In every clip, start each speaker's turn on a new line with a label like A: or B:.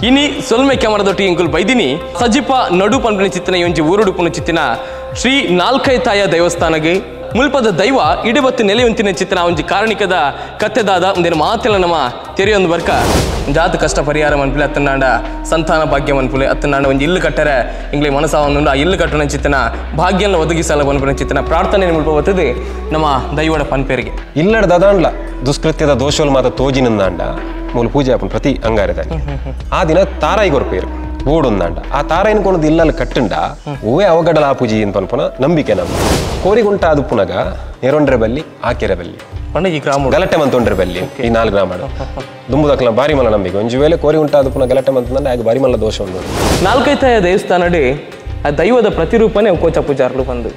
A: ಇನಿ ಸೊಲ್ಮೆ ಕ್ಯಾಮರಾದೊಟ್ಟಿಗೆ ಇಂಕುಲು ಬೈದಿನಿ ಸಜಿಪ ನಡು ಪನ್ಪಿನ ಚಿತ್ತಿನ ಒಂಜಿ ಊರುಡುಪುನ ಚಿತ್ತಿನ ಶ್ರೀ ನಾಲ್ಕೈತಾಯ ದೇವಸ್ಥಾನಗೆ ಮುಲ್ಪದ ದೈವ ಇಡಬತ್ತು ನೆಲೆಯುಂತಿನ ಚಿತ್ತಿನ ಒಂಜಿ ಕಾರಣಿಕದ ಕತ್ತೆದಾದ ಒಂದಿನ ಮಾತೆಲ್ಲ ನಮ್ಮ ತೆರೆಯೊಂದು ಬರ್ಕ ಜಾತ ಕಷ್ಟ ಪರಿಹಾರ ಮನ್ಪುಲೆ ಅತ್ತನಾಂಡ ಸಂತಾನ ಭಾಗ್ಯ ಮನ್ಪುಲೆ ಅತ್ತನಾಂಡ ಒಂಜಿ ಇಲ್ಲು ಕಟ್ಟರೆ ಇಂಗ್ಲಿ ಮನಸಾವೊಂದುಂಡು ಆ ಇಲ್ಲು ಕಟ್ಟಣ ಚಿತ್ತಿನ ಭಾಗ್ಯನ ಒದಗಿಸಲ ಮನ್ಪುನ ಚಿತ್ತಿನ ಪ್ರಾರ್ಥನೆ ಮುಲ್ಪ ಬರ್ತದೆ ನಮ್ಮ ದೈವಡ ಪನ್ಪೇರಿಗೆ
B: ಇಲ್ಲಡ ದಾದಾಂಡ್ಲ ದುಷ್ಕೃತ್ಯದ ದೋಷಗಳು ಮಾತ್ರ ತೋಜಿನಂದಾಂಡ ಮೂಲ ಪೂಜೆ ಆಪುಂಡು ಪ್ರತಿ ಅಂಗಾರದಾನಿ ಆ ದಿನ ತಾರಾಯಿ ಕೊರ್ಪೇರು ಬೋಡೊಂದಾಂಡ ಆ ತಾರಾಯಿನ ಕೊನದು ಇಲ್ಲಲ್ಲಿ ಕಟ್ಟುಂಡ ಓವೇ ಅವಗಡಲ ಆ ಪೂಜೆ ಅಂತ ಪನ್ಪುನ ನಂಬಿಕೆ ನಮ್ಮ ಕೋರಿಗುಂಟ ಅದು ಪುನಗ ನೆರೊಂಡ್ರೆ ಬಲ್ಲಿ ಆಕೆರೆ ಬಲ್ಲಿ
A: ಈ ಗ್ರಾಮ
B: ಗಲಾಟೆ ಮಂತೊಂಡ್ರೆ ಬಲ್ಲಿ ಈ ನಾಲ್ಕು ಗ್ರಾಮ ದುಂಬುದಕ್ಲ ಬಾರಿ ಮಲ್ಲ ನಂಬಿಕೆ ಒಂಜಿ ವೇಳೆ ಕೋರಿಗುಂಟ ಅದು ಪುನಃ ಗಲಾಟೆ ಮಂತಂದ್ರೆ ಆಗ ಬಾರಿ ಮಲ್ಲ ದೋಷ ಉಂಟು.
A: ನಾಲ್ಕೈತಾಯ ದೇವಸ್ಥಾನಡಿ ಆ ದೈವದ ಪ್ರತಿರೂಪನೇ ಕೋಚ ಪೂಜಾರ್ಲು ಬಂದು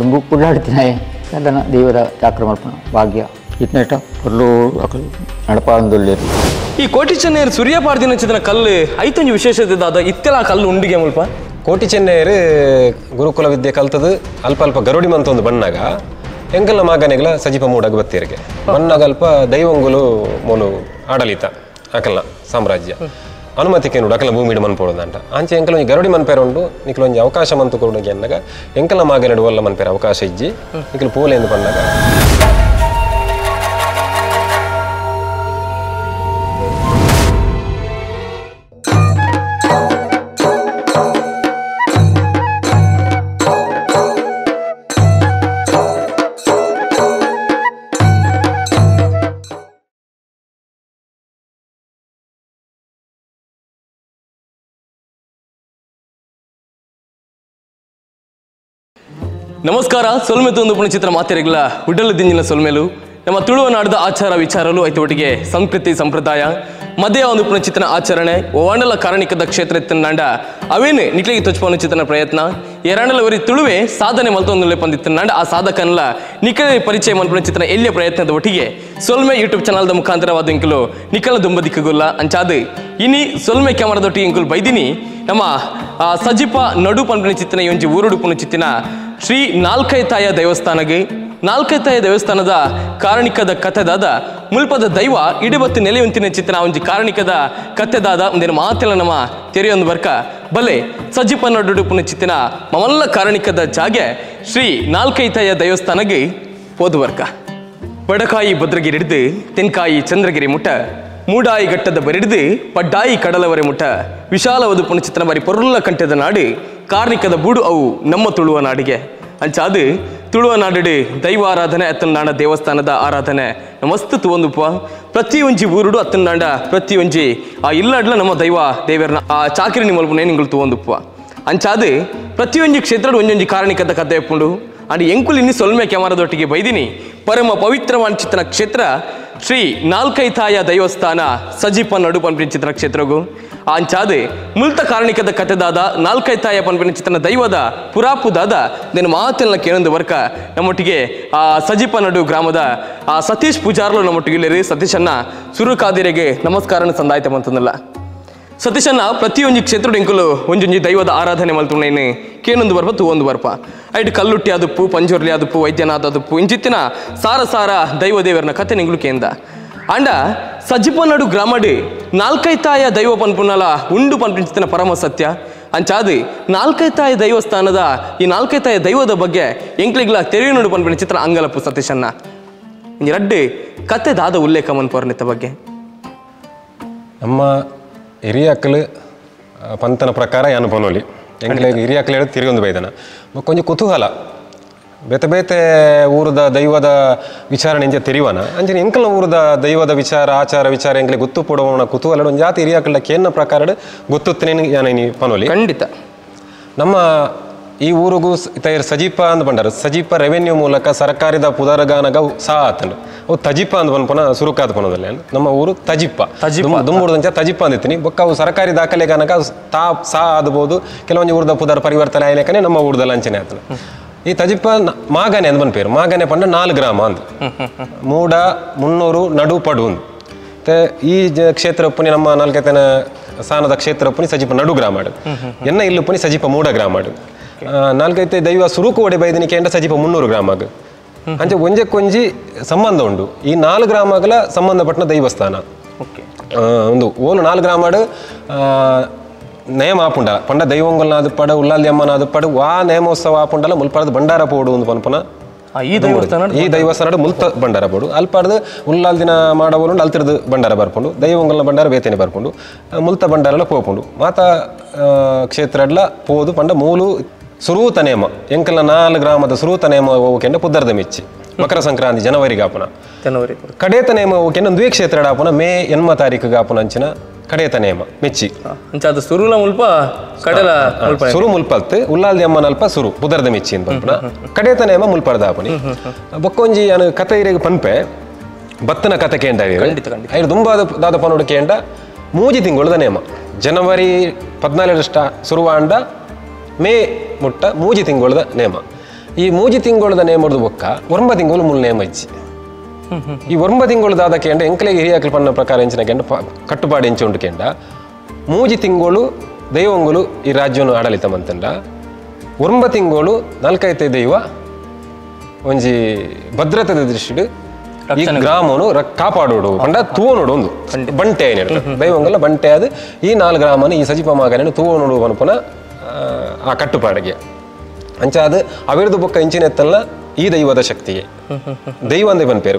C: ದುಂಬು ಕುಳ್ಳಾಡ್ತಿನಾಯ ಅದನ್ನ ದೇವರ ಚಾಕ್ರ ಮಲ್ಪನ ಭಾಗ್ಯ ಇತ್ನೇಟ ಪೊರ್ಲು ನಡಪಾಂದುಲ್ಲೇರು.
A: ಈ ಕೋಟಿ ಚೆನ್ನೆಯರು ಸೂರ್ಯ ಪಾರ್ದಿನ ಚಿತ್ರ ಕಲ್ಲು ಐತೊಂಜಿ ವಿಶೇಷತೆ ದಾದ ಇತ್ತೆಲ ಕಲ್ಲು ಉಂಡಿಗೆ ಮುಲ್ಪ
B: ಕೋಟಿ ಚೆನ್ನೆಯರು ಗುರುಕುಲ ವಿದ್ಯೆ ಕಲ್ತದು ಅಲ್ಪ ಅಲ್ಪ ಗರುಡಿ ಮಂತ ಒಂದು ಬಣ್ಣಾಗ ಎಂಕಲ್ನ ಮಾಗನೆಗಳ ಸಜೀಪ ಮೂಡಾಗ ಬತ್ತೀರಿಗೆ ಬಣ್ಣಾಗ ಅಲ್ಪ ದೈವಂಗುಲು ಮೂಲು ಆಡಳಿತ ಅಕಲ್ನ ಸಾಮ್ರಾಜ್ಯ ಅನುಮತಿಕೆ ನೋಡು ಅಕಲ ಭೂಮಿಡು ಮನ್ಪೋಡುದಂಟ ಆಂಚೆ ಎಂಕಲ ಒಂಜಿ ಗರುಡಿ ಮನ್ಪೇರ ಉಂಡು ನಿಕ್ಲ ಒಂಜಿ ಅವಕಾಶ ಮಂತು ಕೊಡುಗೆ ಅನ್ನಾಗ ಎಂಕಲ್ನ ಮಾಗನೆಡು ಒಲ್ಲ ಮನ್ಪೇರ ಅವಕಾಶ ಇಜ್ಜಿ ನಿಕ್ಲು ಪೋಲೆ ಎಂದು ಬಣ್ಣಾಗ
A: ನಮಸ್ಕಾರ. ಸೊಲ್ಮೆ ತೊಂದು ಪುಣಚಿತ್ರ ಮಾತೆರೆಗಳ ಉಡಲು ದಿಂಜಿನ ಸೊಲ್ಮೆಲು ನಮ್ಮ ತುಳುವ ನಾಡದ ಆಚಾರ ವಿಚಾರಲು ಐತೊಟ್ಟಿಗೆ ಸಂಸ್ಕೃತಿ ಸಂಪ್ರದಾಯ ಮಧ್ಯ ಒಂದು ಪುಣಚಿತ್ರನ ಆಚರಣೆ ಓವಾಂಡಲ ಕಾರಣಿಕದ ಕ್ಷೇತ್ರ ಇತ್ತನಾಂಡ ಅವೇನು ನಿಕ್ಲಿಗೆ ತೊಚ್ಪವನ ಚಿತ್ರನ ಪ್ರಯತ್ನ ಎರಡಲ ಒರಿ ತುಳುವೆ ಸಾಧನೆ ಮಲ್ತೊಂದುಲೆ ಪಂದಿತ್ತನಾಂಡ ಆ ಸಾಧಕನ್ಲ ನಿಕಲೆ ಪರಿಚಯ ಮನ್ಪುನ ಚಿತ್ರನ ಎಲ್ಲಿಯ ಪ್ರಯತ್ನದ ಒಟ್ಟಿಗೆ ಸೊಲ್ಮೆ ಯೂಟ್ಯೂಬ್ ಚಾನಲ್ದ ಮುಖಾಂತರವಾದ ಇಂಕಲು ನಿಕಲ ದುಂಬದಿಕ್ಕುಗುಲ್ಲ ಅಂಚಾದು ಇನಿ ಸೊಲ್ಮೆ ಕ್ಯಾಮರಾದೊಟ್ಟಿಗೆ ಇಂಕುಲು ಬೈದಿನಿ ನಮ್ಮ ಸಜಿಪ ನಡು ಪನ್ಪಿನ ಚಿತ್ತಿನ ಒಂಜಿ ಊರುಡು ಚಿತ್ತಿನ ಶ್ರೀ ನಾಲ್ಕೈತಾಯ ದೇವಸ್ಥಾನಗೆ ನಾಲ್ಕೈತಾಯ ದೇವಸ್ಥಾನದ ಕಾರಣಿಕದ ಕಥೆದಾದ ಮುಲ್ಪದ ದೈವ ಇಡಬತ್ತು ನೆಲೆಯುಂತಿನ ಚಿತ್ತಿನ ಒಂಜಿ ಕಾರಣಿಕದ ಕಥೆದಾದ ಒಂದಿನ ಮಾತೆಲ್ಲ ನಮ್ಮ ತೆರೆಯೊಂದು ಬರ್ಕ ಬಲೆ ಸಜಿಪ ನಡುಡುಪುನ ಚಿತ್ತಿನ ಮಮಲ್ಲ ಕಾರಣಿಕದ ಜಾಗೆ ಶ್ರೀ ನಾಲ್ಕೈತಾಯ ದೇವಸ್ಥಾನಗೆ ಪೋದು ಬರ್ಕ ಬಡಕಾಯಿ ಭದ್ರಗಿರಿ ಹಿಡಿದು ತೆನ್ಕಾಯಿ ಚಂದ್ರಗಿರಿ ಮುಟ್ಟ ಮೂಡಾಯಿ ಘಟ್ಟದ ಬರಿಡಿದು ಪಡ್ಡಾಯಿ ಕಡಲವರೆ ಮುಟ್ಟ ವಿಶಾಲವಾದ ಪುಣಚಿತ್ರನ ಬಾರಿ ಪೊರುಳ್ಳ ಕಂಠದ ನಾಡು ಕಾರ್ಣಿಕದ ಬೂಡು ಅವು ನಮ್ಮ ತುಳುವ ನಾಡಿಗೆ ಅಂಚಾದು ತುಳುವ ನಾಡು ದೈವ ಆರಾಧನೆ ಅತ್ತನಾಡ ದೇವಸ್ಥಾನದ ಆರಾಧನೆ ನಮಸ್ತು ತುವಂದುಪ್ಪ ಪ್ರತಿಯೊಂಜಿ ಊರುಡು ಅತ್ತನಾಡ ಪ್ರತಿಯೊಂಜಿ ಆ ಇಲ್ಲಾಡ್ಲ ನಮ್ಮ ದೈವ ದೇವರನ್ನ ಆ ಚಾಕಿರಿ ನಿಮ್ಮಲ್ಪುನೇ ನಿಂಗಳು ತುವಂದುಪ್ಪ ಅಂಚಾದು ಪ್ರತಿಯೊಂಜಿ ಕ್ಷೇತ್ರದ ಒಂಜೊಂಜಿ ಕಾರಣಿಕದ ಕಥೆ ಎಪ್ಪುಂಡು ಅಂಡ್ ಎಂಕುಲು ಇನ್ನಿ ಸೊಲ್ಮೆ ಕ್ಯಾಮರಾದೊಟ್ಟಿಗೆ ಬೈದಿನಿ ಪರಮ ಪವಿತ್ರವಾದ ಚಿತ್ರನ ಕ್ಷೇತ್ರ ಶ್ರೀ ನಾಲ್ಕೈತಾಯ ದೇವಸ್ಥಾನ ಸಜೀಪ ನಡು ಪನ್ಪಿನ ಚಿತ್ರ ಕ್ಷೇತ್ರಗು ಅಂಚಾದೆ ಮುಲ್ತ ಕಾರಣಿಕದ ಕಥೆದಾದ ನಾಲ್ಕೈತಾಯ ಪನ್ಪಿನ ಚಿತ್ರನ ದೈವದ ಪುರಾಪುದಾದ ನಿನ್ನ ಮಾತೆಲ್ಲ ಕೇಳೊಂದು ವರ್ಕ ನಮ್ಮೊಟ್ಟಿಗೆ ಆ ಸಜೀಪ ನಡು ಗ್ರಾಮದ ಆ ಸತೀಶ್ ಪೂಜಾರ್ಲು ನಮ್ಮೊಟ್ಟಿಗೆ ಇಲ್ಲರಿ. ಸತೀಶನ್ನ ಸುರುಕಾದಿರೆಗೆ ನಮಸ್ಕಾರನ ಸಂದಾಯ್ತ ಬಂತಂದಲ್ಲ. ಸತೀಶನ್ನ ಪ್ರತಿಯೊಂದು ಕ್ಷೇತ್ರದ ಇಂಕುಲು ಒಂಜೊಂಜಿ ದೈವದ ಆರಾಧನೆ ಮಲ್ತುಣ್ಣೇನು ಕೇನೊಂದು ಬರ್ಪ ತೂವೊಂದು ಬರ್ಪ ಐಟ್ ಕಲ್ಲುಟ್ಟಿ ಆದುಪ್ಪು ಪಂಜುರ್ಲಿ ಆದುಪ್ಪು ವೈದ್ಯನಾಥ ಆದುಪ್ಪು ಇಂಚಿತ್ತಿನ ಸಾರ ಸಾರ ದೈವ ದೇವರನ ಕಥೆ ನಿಂಗ್ಲು ಕೇಂದ ಅಂಡ ಸಜಿಪನಡು ಗ್ರಾಮಡಿ ನಾಲ್ಕೈತಾಯ ದೈವ ಪನ್ಪುನಲ ಉಂಡು ಪನ್ಪಿಂಚಿತ್ತಿನ ಪರಮ ಸತ್ಯ ಅಂಚಾದು ನಾಲ್ಕೈತಾಯ ದೈವಸ್ಥಾನದ ಈ ನಾಲ್ಕೈತಾಯ ದೈವದ ಬಗ್ಗೆ ಎಂಕ್ಲಿಗ್ಲ ತೆರೆಯುನಡು ಪನ್ಪಿನ ಚಿತ್ರ ಅಂಗಲಪ್ಪು ಸತೀಶನ್ನ ರಡ್ಡು ಕತೆ ದಾದ ಉಲ್ಲೇಖ ಮನ್ಪೋರ್ನಿತ್ತ ಬಗ್ಗೆ
B: ನಮ್ಮ ಹಿರಿಯಾಕಲು ಪಂತನ ಪ್ರಕಾರ ಯಾನು ಪನೋಲಿ ಎಂಕ್ಲೆಗ್ ಹಿರಿಯಾಕಲು ಹೇಳಿ ತಿರುಗೊಂದು ಬೈದನ ಕೊಂಚ ಕುತೂಹಲ ಬೇತೆ ಬೇತೆ ಊರದ ದೈವದ ವಿಚಾರಣೆ ಇಂಚ ತೆರಿವನ ಅಂಚನೆ ಎಂಕಲ್ನ ಊರದ ದೈವದ ವಿಚಾರ ಆಚಾರ ವಿಚಾರ ಎಂಕ್ಲೆ ಗೊತ್ತು ಪಡೋಣ ಕುತೂಹಲ ಒಂದು ಜಾತಿ ಹಿರಿಯಾಕಲ ಕೇನ್ನ ಪ್ರಕಾರ ಗೊತ್ತುತ್ತೇನೆ ಯಾನ ಪನೋಲಿ.
A: ಖಂಡಿತ
B: ನಮ್ಮ ಈ ಊರಿಗೂ ತಯಾರು ಸಜೀಪ ಅಂದ್ ಬಂಡಾರ ಸಜೀಪ ರೆವೆನ್ಯೂ ಮೂಲಕ ಸರ್ಕಾರದ ಪುದರಗಾನಗ ಸಹ ಆತನು ಅವು ತಜಿಪ ಅಂದ್ ಪನ್ಪನ ಸುರುಕಾದ ಪನೋದಲ್ಲ ನಮ್ಮ ಊರು ತಜಿಪ್ಪ ದುಂಬುಡ್ದಂಚ ತಜಿಪ್ಪ ಅಂದಿತ್ತೀನಿ ಬೊಕ್ಕ ಅವು ಸರ್ಕಾರಿ ದಾಖಲೆಗಾನಗ ತಾ ಸಾ ಆದಬಹುದು ಕೆಲವೊಂದು ಊರದ ಪುದರ್ ಪರಿವರ್ತನೆ ಆಯ್ಲಕನೆ ನಮ್ಮ ಊರ್ದಲ್ಲ ಅಂಚನೆ ಆತನು. ಈ ತಜಿಪ್ಪ ಮಾಗನೆ ಅಂದ್ ಪನ್ಪೇರು ಮಾಗನೆ ಪಂಡ 4 ಗ್ರಾಮ ಅಂದ್ ಮೂಡ 300 ನಡು ಪಡು ಅಂದ್ ಮತ್ತೆ ಈ ಕ್ಷೇತ್ರ ಪುನಿ ನಮ್ಮ ನಾಲ್ಕೈತನ ಸಾನದ ಕ್ಷೇತ್ರ ಪುನಿ ಸಜಿಪ ನಡು ಗ್ರಾಮ ಎನ್ನ ಇಲ್ಲು ಪುನಿ ಸಜಿಪ ಮೂಡ ಗ್ರಾಮ ನಾಲ್ಕೈತೆ ದೈವ ಸುರುಕು ಒಡೆ ಬೈದಿನಿ ಕೇಂದ್ರ ಸಜಿಪ 300 ಗ್ರಾಮ ಅಂಚೆ ಒಂಜಕ್ಕೊಂಜಿ ಸಂಬಂಧ ಉಂಡು ಈ 4 ಗ್ರಾಮಗಳ ಸಂಬಂಧಪಟ್ಟ ದೈವಸ್ಥಾನ. ಒಂದು ಓಲು 4 ಗ್ರಾಮಡು ನೇಮ ಆಪುಂಡ ಪಂಡ ದೈವಂಗಲ್ನಾದ ಪಡ ಉಲ್ಲಾಲ್ದಿ ಅಮ್ಮನಾದ ಪಡ ವಾ ನೇಮೋತ್ಸವ ಆಪುಂಡಲ ಮುಲ್ಪಡದ ಭಂಡಾರ ಪೋಡು ಒಂದು ಪನ್ಪನ ಈ ದೇವಸ್ಥಾನ ಮುಲ್ತ ಭಂಡಾರ ಪೋಡು ಅಲ್ಪಾಡ್ದು ಉಲ್ಲಾಲ್ದಿನ ಮಾಡವಲು ಅಲ್ತಿರ್ದು ಭಂಡಾರ ಬರ್ಪುಂಡು ದೈವಂಗಲ್ನ ಭಂಡಾರ ಬೇತೇನೆ ಬರ್ಪುಂಡು ಮುಲ್ತ ಭಂಡಾರಲ ಪೋಪುಂಡು ಮಾತಾ ಕ್ಷೇತ್ರಡ್ಲ ಪೋದು ಪಂಡ ಮೂಲು ಸುರೂತ ನೇಮ ಎಂಕಲ್ನ 4 ಗ್ರಾಮದ ಸುರೂತ ನೇಮ ಹೋಗಕೆಂಡ ಪುದ್ದರ್ದ ಮೆಚ್ಚಿ ಮಕರ ಸಂಕ್ರಾಂತಿ ಜನವರಿ ಗಾಪುನ
A: ಜನವರಿ
B: ಕಡೇತ ನೇಮ ಹೋಗಕೆಂಡ ದ್ವೇ ಕ್ಷೇತ್ರ ಆಪುನ ಮೇ 8 ತಾರೀಕು ಗಾಪುನ ಅಂಚಿನ ಕಡೇತ ನೇಮ ಮೆಚ್ಚಿ
A: ಅಂಚಾದ ಸುರುಲ ಮುಲ್ಪ ಕಡಲ ಮುಲ್ಪ
B: ಸುರು ಮುಲ್ಪಲ್ತ್ ಉಲ್ಲಾಲ್ದಿ ಅಮ್ಮನ ಅಲ್ಪ ಸುರು ಪುದರ್ದ ಮೆಚ್ಚಿ ಅಂತ ಪನ್ಪುನ ಕಡೇತ ನೇಮ ಮುಲ್ಪರ್ದ ಆಪುನಿ ಬೊಕ್ಕೊಂಜಿ ಯಾನು ಕತೆ ಇರೆಗ್ ಪನ್ಪೆ ಬತ್ತನ ಕತೆ ಕೇಂಡ ಐದು ದುಂಬಾದ ದಾದ ಪನೋಡು ಕೇಂಡ 3 ತಿಂಗಳದ ನೇಮ ಜನವರಿ 14 ಸುರುವಾಂಡ ಮೇ ಮುಟ್ಟ 3 ತಿಂಗಳದ ನೇಮ ಈ 3 ತಿಂಗಳದ ನೇಮದ ಬೊಕ್ಕ 9 ತಿಂಗಳು ಮುಲ್ ನೇಮ ಇಚ್ಚಿ ಈ 9 ತಿಂಗಳು ದಾದ ಕೇಂಡ ಎಂಕಲೆಗೆ ಹಿರಿಯಾಕಲ್ ಪನ್ನ ಪ್ರಕಾರ ಎಂಚಿನ ಕೇಂಡ ಕಟ್ಟುಪಾಡು ಎಂಚು ಉಂಟು ಕೇಂಡ 3 ತಿಂಗಳು ದೈವಂಗಳು ಈ ರಾಜ್ಯವನ್ನು ಆಡಳಿತ ಮಂತಂಡ 9 ತಿಂಗಳು 4 ದೈವ ಒಂಜಿ ಭದ್ರತೆದ ದೃಷ್ಟಿಡ್ ಈ ಗ್ರಾಮನು ಕಾಪಾಡೋಡು ಪಂಡ ತೂವನೋಡು ಒಂದು ಬಂಟೆ ಏನೇಳು ದೈವಂಗಲ್ಲ ಬಂಟೆ ಅದು ಈ 4 ಗ್ರಾಮನ ಈ ಸಜಿಪ ಮಗನೇನು ತೂವನೋಡು ಪನ್ಪುನ ಆ ಕಟ್ಟುಪಾಡಿಗೆ ಅಂಚಾದ ಅವಿರ್ದು ಬೊಕ್ಕ ಇಂಚಿನೆತ್ತಲ್ಲ ಈ ದೈವದ ಶಕ್ತಿಗೆ ದೈವ ಅಂದೇ ಪನ್ಪೇರು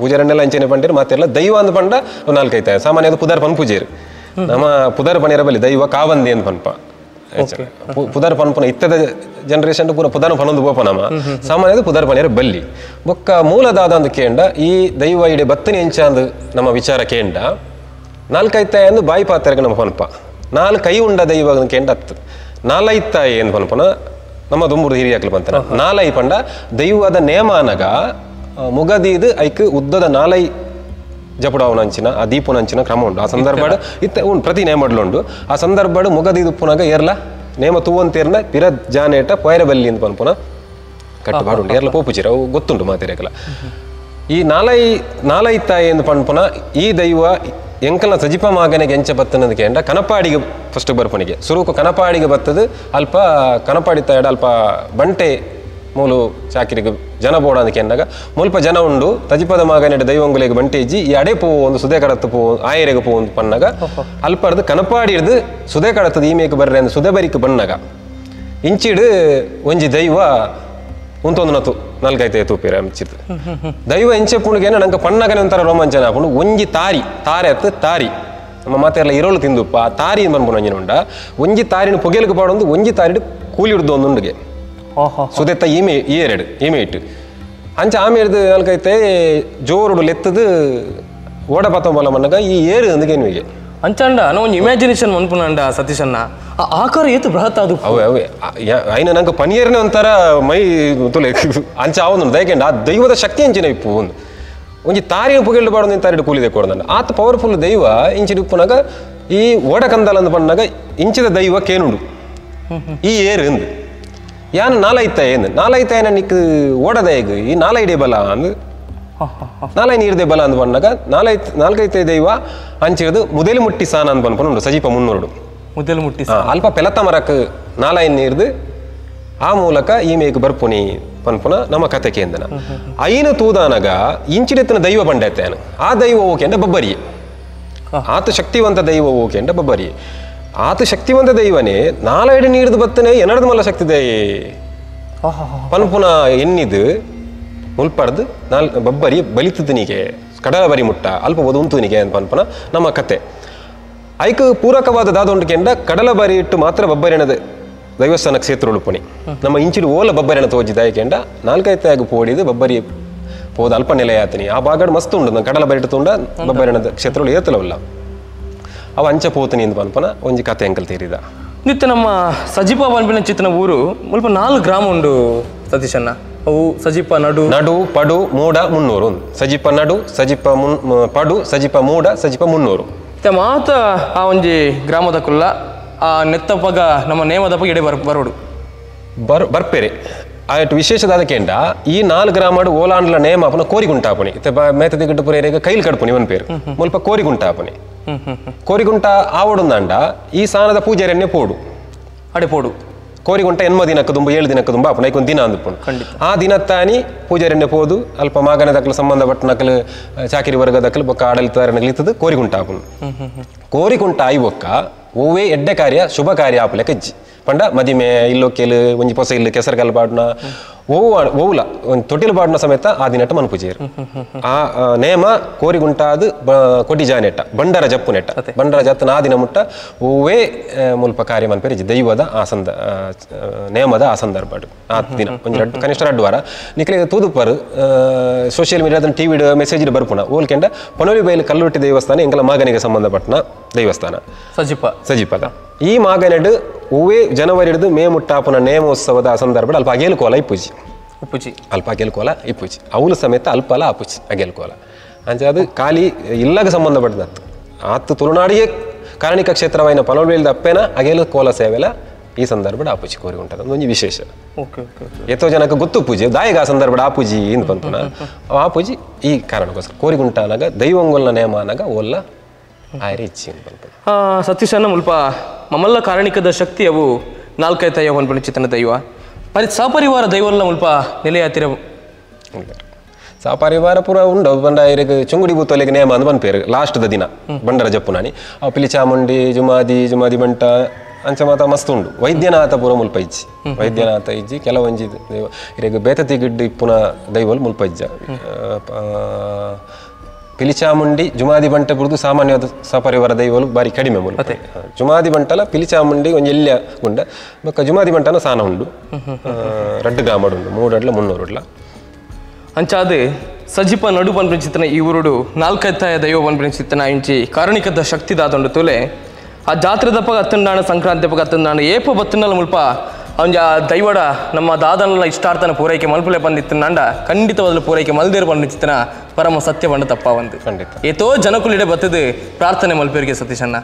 B: ಪೂಜಾರನ್ನೆಲ್ಲ ಅಂಚನೆ ಪಂಡೇರು ಮಾತೆಲ್ಲ ದೈವ ಅಂದ ಪಂಡ 4 ಸಾಮಾನ್ಯ ಅದು ಪುದರ್ ಪನ್ ಪೂಜೇರು ನಮ್ಮ ಪುದರ್ ಪನಿರ ಬಲಿ ದೈವ ಕಾವಂದಿ ಅಂತ ಪನ್ಪ ಪುದರ್ ಪನ್ಪನ ಇತ್ತದ ಜನರೇಷನ್ ಪೂರ ಪುದರ್ ಪನೊಂದು ಬೋಪ ನಮ್ಮ ಸಾಮಾನ್ಯ ಪುದರ್ ಪನಿರ ಬಲ್ಲಿ ಬೊಕ್ಕ ಮೂಲದಾದ ಅಂದು ಕೇಂಡ ಈ ದೈವ ಇಡೆ ಬತ್ತನಿ ಎಂಚ ಅಂದು ನಮ್ಮ ವಿಚಾರ ಕೇಂಡ 4 ಅಂದು ಬಾಯಿ ಪಾತ್ರಕ್ಕೆ ನಮ್ಮ ಪನ್ಪ 4 ಕೈ ಉಂಡ ದೈವ ಕೇಂಡ ಹತ್ತು 4 ಏನು ಪನ್ಪನ ನಮ್ಮ ದುಂಬುರು ಹಿರಿಯಾಕ್ಲು ಬಂತಾನ 4 ಪಂಡ ದೈವದ ನೇಮಾನಗ ಮುಗದೀದು ಐಕ್ ಉದ್ದದ 4 ಜಪುಡಾವನ ಅಂಚಿನ ಆ ದೀಪನ ಅಂಚಿನ ಕ್ರಮ ಉಂಡು ಆ ಸಂದರ್ಭ ಇತ್ತ ಉಂಡು ಪ್ರತಿ ನೇಮಡ್ಲುಂಡು ಆ ಸಂದರ್ಭ ಮುಗದೀದು ಪುನಗ ಏರ್ಲ ನೇಮ ತೂವಂತೇರ್ನ ಪಿರ ಜಾನೇಟ ಪೊಯರ ಬಲ್ಲಿ ಅಂತ ಪನ್ಪುನ ಕಟ್ಟುಪಾಡು ಉಂಡು ಏರ್ಲ ಪೋಪುಚಿರ ಅವು ಗೊತ್ತುಂಟು ಮಾತಿರೇಕಲ ಈ 4 ಎಂದು ಪನ್ಪುನ ಈ ದೈವ ಎಂಕಲ್ನ ಸಜಿಪ ಮಾಗನಿಗೆ ಎಂಚ ಬತ್ತನದ ಕೇಂಡ ಕನಪಾಡಿಗೆ ಫಸ್ಟ್ ಬರ್ಪನಿಗೆ ಸುರುಕು ಕನಪಾಡಿಗೆ ಬತ್ತದು ಅಲ್ಪ ಕನಪಾಡಿ ತಾಯಡ ಅಲ್ಪ ಬಂಟೆ ಮೂಲು ಚಾಕಿರಿಗೆ ಜನ ಬೋಡ ಅಂತ ಕೇಂದಾಗ ಮುಲ್ಪ ಜನ ಉಂಡು ತಜಿಪದ ಮಾಗನೆಡೆ ದೈವಂಗುಲೆಗೆ ಬಂಟೆ ಇಜ್ಜಿ ಈ ಅಡೆ ಪೋ ಒಂದು ಸುದೆ ಕಡತ್ತು ಪೋ ಆಯರೆಗೆ ಪೋ ಒಂದು ಪನ್ನಾಗ ಅಲ್ಪರ್ದು ಕನಪಾಡಿ ಹಿಡ್ದು ಸುದೆ ಕಡತ್ತದ ಈ ಮೇಕ್ ಬರ್ರೆ ಅಂದ್ ಸುದೆ ಬರಿಕ್ ಬಣ್ಣಾಗ ಇಂಚಿಡು ಒಂಜಿ ದೈವ ಉಂತೊಂದು ನತು 4 ತೂಪೇರ ಮಿಚ್ಚಿತ್ತು ದೈವ ಎಂಚೆ ಪುಣಿಗೇನ ನಂಗೆ ಪಣ್ಣಗನೆ ಒಂಥರ ರೋಮಾಂಚನ ಹಾಕೊಂಡು ಒಂಜಿ ತಾರಿ ತಾರೆ ಅತ್ತು ತಾರಿ ನಮ್ಮ ಮಾತೆಲ್ಲ ಇರೋಳು ತಿಂದುಪ್ಪ ಆ ತಾರಿ ಪನ್ಪುನ ಒಂಜಿನ ಉಂಡ ಒಂಜಿ ತಾರಿನ ಪೊಗೆಲ್ಗೆ ಪಾಡೊಂದು ಒಂಜಿ ತಾರಿಡು ಕೂಲಿ ಹಿಡ್ದು ಒಂದು ಉಂಡುಗೆ ಸುದೆತ್ತ ಈಮೆ ಈ ಎರಡು ಈಮೆ ಇಟ್ಟು ಅಂಚ ಆಮೆ ಹಿಡ್ದು 4 ಜೋರುಡು ಲೆತ್ತದು ಓಡ ಪತ್ತೊಂಬಲ ಮನ್ನಗ ಈ ಏರು ಅಂದಕ್ಕೆ
A: ಅಂಚಾಂಡ ನಾ ಒಂಜಿ ಇಮ್ಯಾಜಿನೇಷನ್ ಮನ್ಪುನಂಡ ಸತೀಶಣ್ಣ ಆ ಆಕಾರ ಏತು ಬೃಹತ್ ಅದು
B: ಅವೇ ಅವೇ ಐನ ನಂಗೆ ಪನಿಯರ್ನೇ ಒಂಥರ ಮೈ ತುಲೆ ಅಂಚ ಆವೊಂದು ದಯಕೆಂಡ ಆ ದೈವದ ಶಕ್ತಿ ಅಂಚಿನ ಇಪ್ಪು ಒಂದು ಒಂಜಿ ತಾರಿನ ಪುಗೆಲ್ಡು ಪಾಡೊಂದು ತಾರಿಡು ಕೂಲಿದೆ ಕೊಡದಂಡ ಆತ ಪವರ್ಫುಲ್ ದೈವ ಇಂಚಿನ ಉಪ್ಪುನಾಗ ಈ ಓಡ ಕಂದಲ ಅಂದ್ ಪಣ್ಣಾಗ ಇಂಚಿದ ದೈವ ಕೇನುಂಡು ಈ ಏರು ಅಂದು ಯಾನ್ 4 ಏನು 4 ನಿಕ್ ಓಡದಯಗ್ ಈ 4 ಇಡೆ ಬಲ ಅಂದು 4 ನೀರ್ದೆ ಬಲ ಅಂದ್ ಪಣ್ಣಾಗ 4 ದೈವ ಅಂಚಿರದು ಮುದೆಲು ಮುಟ್ಟಿ ಸಾನ ಅಂದ್ ಪನ್ಪುನ ಉಂಡು ಸಜೀಪ 300
A: ಮುದೆಲು ಮುಟ್ಟಿ
B: ಅಲ್ಪ ಪೆಲತ ಮರಕ್ 4 ನೀರ್ದು ಆ ಮೂಲಕ ಈ ಮೇಕ್ ಬರ್ಪುನಿ ಪನ್ಪುನ ನಮ್ಮ ಕತೆ ಕೇಂದನ ಐನ ತೂದಾನಗ ಇಂಚಿಡೆತ್ತನ ದೈವ ಪಂಡೈತೇನು ಆ ದೈವ ಓಕೆಂಡ ಬಬ್ಬರಿ ಆತ ಶಕ್ತಿವಂತ ದೈವ ಓಕೆಂಡ ಬಬ್ಬರಿ ಆತ ಶಕ್ತಿವಂತ ದೈವನೇ 4 ನೀರ್ದು ಬತ್ತನೆ ಎನರ್ದು ಮಲ್ಲ ಶಕ್ತಿ ದೈ ಪನ್ಪುನ ಎನ್ನಿದು ಮುಲ್ಪರ್ದು 4 ಬಬ್ಬರಿ ಬಲಿತದನಿಗೆ ಕಡಲ ಬರಿ ಮುಟ್ಟ ಅಲ್ಪ ಒದುಂತುನಿಗೆ ಅಂತ ಪನ್ಪುನ ನಮ್ಮ ಕತೆ ಐಕ್ ಪೂರಕವಾದ ದಾದೊಂಡು ಕೆಂಡ ಕಡಲ ಬರಿ ಇಟ್ಟು ಮಾತ್ರ ಬಬ್ಬರಿನದ ದೈವಸ್ಥಾನ ಕ್ಷೇತ್ರ ಉಳುಪುನಿ ನಮ್ಮ ಇಂಚಿಡು ಓಲ ಬಬ್ಬರಿನ ತೋಜಿದ ಕೆಂಡ 4 ಪೋಡಿದು ಬಬ್ಬರಿ ಪೋದ ಅಲ್ಪ ನೆಲೆಯಾತನಿ ಆ ಭಾಗಡ್ ಮಸ್ತ್ ಉಂಡು ಕಡಲ ಬರಿ ತುಂಡ ಬಬ್ಬರಿನದ ಕ್ಷೇತ್ರ ಏತಲವಲ್ಲ ಅವ ಅಂಚ ಪೋತನಿ ಅಂತ ಪನ್ಪನ ಒಂಜಿ ಕತೆ ಅಂಕಲ್ ತೀರಿದ
A: ನಿತ್ಯ ನಮ್ಮ ಸಜಿಪ ಪನ್ಪಿನ ಚಿತ್ತನ ಊರು ಮುಲ್ಪ 4 ಗ್ರಾಮ ಉಂಡು ಸತೀಶಣ್ಣ ಅವು ಸಜಿಪ ನಡು
B: ನಡು ಪಡು ಮೂಡ 300 ಸಜಿಪ ನಡು ಸಜಿಪ ಪಡು ಸಜಿಪ ಮೂಡ ಸಜಿಪ 300
A: ಮಾತ ಆ ಒಂಜಿ ಗ್ರಾಮದ ಕುಲ್ಲ ಆ ನೆತ್ತಪಗ ನಮ್ಮ ನೇಮದಪಗ ಎಡೆ ಬರೋಡು
B: ಬರ್ಪೇರೆ ಆಯ್ತು ವಿಶೇಷದಾದ ಕೇಂಡ ಈ 4 ಗ್ರಾಮಡು ಓಲಾಂಡ್ಲ ನೇಮ ಅಪನ ಕೋರಿಗುಂಟಾಪುನಿ ಇತ್ತೆ ಮೇತದಿ ಗಿಡ್ಡಪುರೇಗ ಕೈಲ್ ಕಡ್ಪುನಿ ಒನ್ ಪೇರು ಮುಲ್ಪ ಕೋರಿಗುಂಟಾಪುನಿ ಕೋರಿಗುಂಟ ಆವಡುಂದಾಂಡ ಈ ಸಾನದ ಪೂಜಾರನ್ನೇ ಪೋಡು
A: ಅಡೆ ಪೋಡು
B: ಕೋರಿಗುಂಟ 8 ದಿನಕ್ಕೆ ದುಂಬು 7 ದಿನಕ್ಕೆ ದುಂಬು ಆಪುಂಡು ಐಕೊಂದು ದಿನ ಅಂದುಪುಂಡು. ಆ ದಿನ ತಾನಿ ಪೂಜಾರಿನ ಪೋದು ಅಲ್ಪ ಮಾಗನ ದಕ್ಕಲು ಸಂಬಂಧಪಟ್ಟನಕಲು ಚಾಕಿರಿ ವರ್ಗದಕ್ಕಲು ಬೊಕ್ಕ ಆಡಳಿತದಾರನಕಲು ಇತ್ತದು ಕೋರಿಗುಂಟ ಆಪುಂಡು. ಕೋರಿಗುಂಟ ಆಯಿ ಬೊಕ್ಕ ಒವ್ವೇ ಎಡ್ಡೆ ಕಾರ್ಯ ಶುಭ ಕಾರ್ಯ ಆಪುಲೆಕ ಇಜ್ಜಿ ಪಂಡ ಮದಿಮೆ ಇಲ್ಲೊಕ್ಕೆಲು ಒಂಜಿ ಪೊಸ ಇಲ್ಲು ಕೆಸರುಗಲ್ ಪಾಡುನ ಓವು ಓವುಲ ಒಂದು ತೊಟ್ಟಿಲು ಪಾಡುನ ಸಮೇತ ಆ ದಿನಟ್ಟ ಮನ್ಪುಜೇರು. ಆ ನೇಮ ಕೋರಿಗುಂಟಾದ ಕೊಡಿ ಜಾನೆಟ್ಟ ಬಂಡರ ಜಪ್ಪು ನೆಟ್ಟ ಬಂಡರ ಜತ್ತನ ಆ ದಿನ ಮುಟ್ಟ ಓವೇ ಮುಲ್ಪ ಕಾರ್ಯ ಮನ್ಪೇರಿ ದೈವದ ಆ ಸಂದ ನೇಮದ ಆ ಸಂದರ್ಭ ಆ ದಿನ ಒಂಜಿ ರಡ್ಡು ಕನಿಷ್ಠ 2 ವಾರ ನಿಕ್ಲೆ ತೂದುಪ್ಪರು ಸೋಷಿಯಲ್ ಮೀಡಿಯಾದ ಟಿವಿ ಮೆಸೇಜ್ ಬರ್ಪುನ ಓಲ್ಕೆಂಡ ಪನೋಲಿ ಬೈಲು ಕಲ್ಲುಟ್ಟಿ ದೇವಸ್ಥಾನ ಎಂಕಲ ಮಾಗನಿಗೆ ಸಂಬಂಧಪಟ್ಟನ ದೇವಸ್ಥಾನ ಸಜಿಪ ಸಜಿಪದ ಈ ಮಾಗನೆಡು ಹೂವೇ ಜನವರಿ ಹಿಡಿದು ಮೇ ಮುಟ್ಟಾಪುನ ನೇಮೋತ್ಸವದ ಆ ಸಂದರ್ಭ ಅಲ್ಪ ಅಗೇಲು ಕೋಲ ಇಪ್ಪುಜಿ ಉಪ್ಪುಜಿ ಅಲ್ಪ ಅಗೇಲು ಕೋಲ ಇಪ್ಪುಜಿ ಅವಳು ಸಮೇತ ಅಲ್ಪಲ ಆಪುಜಿ ಅಗೇಲು ಕೋಲ ಅಂಚೆ ಅದು ಖಾಲಿ ಇಲ್ಲಾಗ ಸಂಬಂಧಪಟ್ಟದತ್ತು ಆತು ತುಳುನಾಡಿಗೆ ಕಾರಣಿಕ ಕ್ಷೇತ್ರವಾಯಿನ ಪನೋಲ್ಬೇಲ್ದ ಅಪ್ಪೇನ ಅಗೇಲು ಕೋಲ ಸೇವೆಲ ಈ ಸಂದರ್ಭ ಆಪುಜಿ ಕೋರಿ ಉಂಟದ ಒಂಜಿ ವಿಶೇಷ. ಎತ್ತೋ ಜನಕ್ಕೆ ಗೊತ್ತು ಪೂಜೆ ದಾಯಿಗ ಆ ಸಂದರ್ಭ ಆಪುಜಿ ಇಂದು ಪನ್ಪುನ ಆಪುಜಿ ಈ ಕಾರಣಕ್ಕೋಸ್ಕರ ಕೋರಿಗುಂಟ ಅನಾಗ ದೈವಂಗೊಲ್ನ ನೇಮ ಅನಾಗ ಓಲ್ಲ ಆಯ್ರಿ ಇಚ್ಚಿ ಪನ್ಪುನ.
A: ಸತೀಶನ ಮುಲ್ಪ ಮಮಲ್ಲ ಕಾರಣಿಕದ ಶಕ್ತಿ ಅವು ನಾಲ್ಕೈತಯ್ಯ ಪನ್ಪುನ ಚಿತ್ತನ ದೈವ ಪರಿ ಸಪರಿವಾರ ದೈವಲ್ಲ ಮುಲ್ಪ ನೆಲೆಯಾತಿರ
B: ಸಪರಿವಾರ ಪೂರ ಉಂಡು ಬಂಡ ಇರಗ ಚುಂಗುಡಿ ಬೂತೊಲೆಗೆ ನೇಮ ಅಂದ್ ಪನ್ಪೇರು ಲಾಸ್ಟ್ the ದಿನ ಬಂಡರ ಜಪ್ಪುನಾನಿ ಅವು ಪಿಲಿ ಚಾಮುಂಡಿ ಜುಮಾದಿ ಜುಮಾದಿ ಬಂಟ ಅಂಚ ಮಾತ ಮಸ್ತ್ ಉಂಡು. ವೈದ್ಯನಾಥ ಪೂರ ಮುಲ್ಪ ಇಜ್ಜಿ ವೈದ್ಯನಾಥ ಇಜ್ಜಿ ಕೆಲವೊಂಜಿ ದೈವ ಇರಗ ಬೇತತಿ ಗಿಡ್ಡು ಇಪ್ಪುನ ದೈವಲ್ ಮುಲ್ಪ ಇಜ್ಜ. ಪಿಲಿಚಾಮುಂಡಿ ಜುಮಾದಿ ಬಂಟ ಬುಡ್ದು ಸಾಮಾನ್ಯವಾದ ಸಪರಿವಾರ ದೈವಲು ಬಾರಿ ಕಡಿಮೆ ಮುಲ್ಪ. ಜುಮಾದಿ ಬಂಟಲ ಪಿಲಿಚಾಮುಂಡಿ ಒಂಜಿ ಎಲ್ಯ ಗುಂಡ ಬೊಕ್ಕ ಜುಮಾದಿ ಬಂಟನ ಸಾನ ಉಂಡು ರಡ್ಡು ಗ್ರಾಮಡು ಉಂಡು 3 ಅಡ್ಲ 300 ಅಡ್ಲ.
A: ಅಂಚಾದ ಸಜಿಪ ನಡು ಪನ್ಪಿನ ಈ ಊರುಡು ನಾಲ್ಕೈತಾಯ ದೈವ ಪನ್ಪಿನ ಇಂಚಿ ಕಾರಣಿಕದ ಶಕ್ತಿ ದಾತೊಂಡು ತುಲೆ ಆ ಜಾತ್ರೆ ದಪ್ಪಗ ಅತ್ತಂಡಾಣ ಸಂಕ್ರಾಂತಿ ದಪ್ಪಗ ಅತ್ತಂಡಾಣ ಏಪ ಬತ್ತಂಡಲ ಮುಲ್ಪ ಅವನ ದೈವಡ ನಮ್ಮ ದಾದನ ಇಷ್ಟಾರ್ಥನ ಪೂರೈಕೆ ಮಲ್ಪುಲೆ ಬಂದಿತ್ತಂಡ ಖಂಡಿತವಾದಲು ಪೂರೈಕೆ ಮಲ್ದೇರು ಬಂದಿತ್ತಿನ ಪರಮ ಸತ್ಯ ಬಂಡ ತಪ್ಪ ಒಂದು ಖಂಡಿತ. ಏತೋ ಜನಕುಲಿಡೆ ಬತ್ತದು ಪ್ರಾರ್ಥನೆ ಮಲ್ಪೇರಿಗೆ ಸತೀಶಣ್ಣ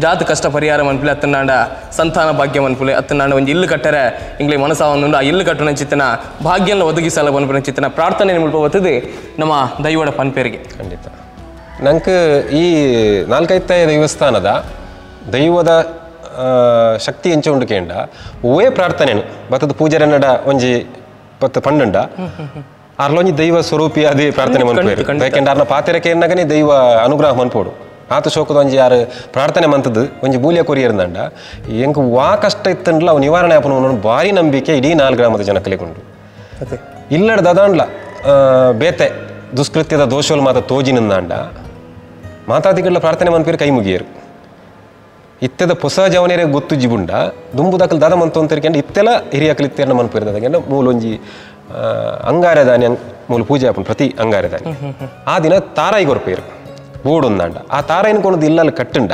A: ಜಾತ ಕಷ್ಟ ಪರಿಹಾರ ಮನ್ಪುಲೆ ಅತ್ತಂಡಾಂಡ ಸಂತಾನ ಭಾಗ್ಯ ಮನ್ಪುಲೆ ಅತ್ತಂಡಾಂಡ ಒಂದು ಇಲ್ಲು ಕಟ್ಟರೆ ಇಂಗ್ಲಿ ಮನಸ್ಸಾವೊಂದುಂಡು ಆ ಇಲ್ಲು ಕಟ್ಟಣ ಚಿತ್ತನ ಭಾಗ್ಯನ ಒದಗಿಸಲ ಪನ್ಪಿನ ಚಿತ್ತನ ಪ್ರಾರ್ಥನೆ ಮುಲ್ಪ ಬತ್ತದು ನಮ್ಮ ದೈವಡ ಪನ್ಪೇರಿಗೆ
B: ಖಂಡಿತ. ನಂಗೆ ಈ ನಾಲ್ಕೈತಾಯ ದೇವಸ್ಥಾನದ ದೈವದ ಶಕ್ತಿ ಎಂಚ ಉಂಡು ಕೇಂಡ ಓವೇ ಪ್ರಾರ್ಥನೆನು ಬತ್ತದ ಪೂಜಾರನ್ನಡ ಒಂಜಿ ಪತ್ತು ಪಂಡುಂಡ ಅರ್ಲೊಂಜಿ ದೈವ ಸ್ವರೂಪಿ ಅದೇ ಪ್ರಾರ್ಥನೆ ಮನ್ಪೇರು ಯಾಕೆಂದ್ರೆ ಅರ್ನ ಪಾತೆರಕ್ಕೆ ಎನ್ನಗನೇ ದೈವ ಅನುಗ್ರಹ ಮನ್ಪೋಡು ಆತ ಶೋಕದ ಒಂಜಿ ಯಾರು ಪ್ರಾರ್ಥನೆ ಮಂತದ್ದು ಒಂಜಿ ಬೂಲಿಯ ಕೊರಿಯರ್ದಂಡ ಎಂಕ್ ವಾ ಕಷ್ಟ ಇತ್ತಂಡ್ಲ ಅವು ನಿವಾರಣೆ ಆಪುನ ಭಾರಿ ನಂಬಿಕೆ ಇಡೀ 4 ಗ್ರಾಮದ ಜನಕಲಿಗುಂಡು. ಇಲ್ಲಡ ದದಾಂಡ್ಲ ಬೇತೆ ದುಷ್ಕೃತ್ಯದ ದೋಷಗಳು ಮಾತ ತೋಜಿನಿಂದಾಂಡ ಮಾತಾದಿಗಳ ಪ್ರಾರ್ಥನೆ ಮನ್ಪೇರು ಕೈ ಮುಗಿಯರು. ಇತ್ತೆದ ಹೊಸ ಜವನೇರೆ ಗೊತ್ತು ಜಿಬುಂಡ ದುಂಬು ದಾಖಲು ದಾದ ಮಂತು ಅಂತರಿಕೆಂಡ ಇತ್ತೆಲ್ಲ ಹಿರಿಯಕಲು ಇತ್ತೆರನ್ನ ಮನ್ಪೇರು ಮೂಲೊಂಜಿ ಅಂಗಾರೆ ದಾನಿ ಮೂಲ ಪೂಜೆ ಆಪುಂಡು ಪ್ರತಿ ಅಂಗಾರೆ ದಾನಿ ಆ ದಿನ ತಾರಾಯಿ ಕೊರ್ಪೇರು ಬೋಡೊಂದಾಂಡ ಆ ತಾರಾಯಿನ ಕೊನದು ಇಲ್ಲಲ್ಲಿ ಕಟ್ಟುಂಡ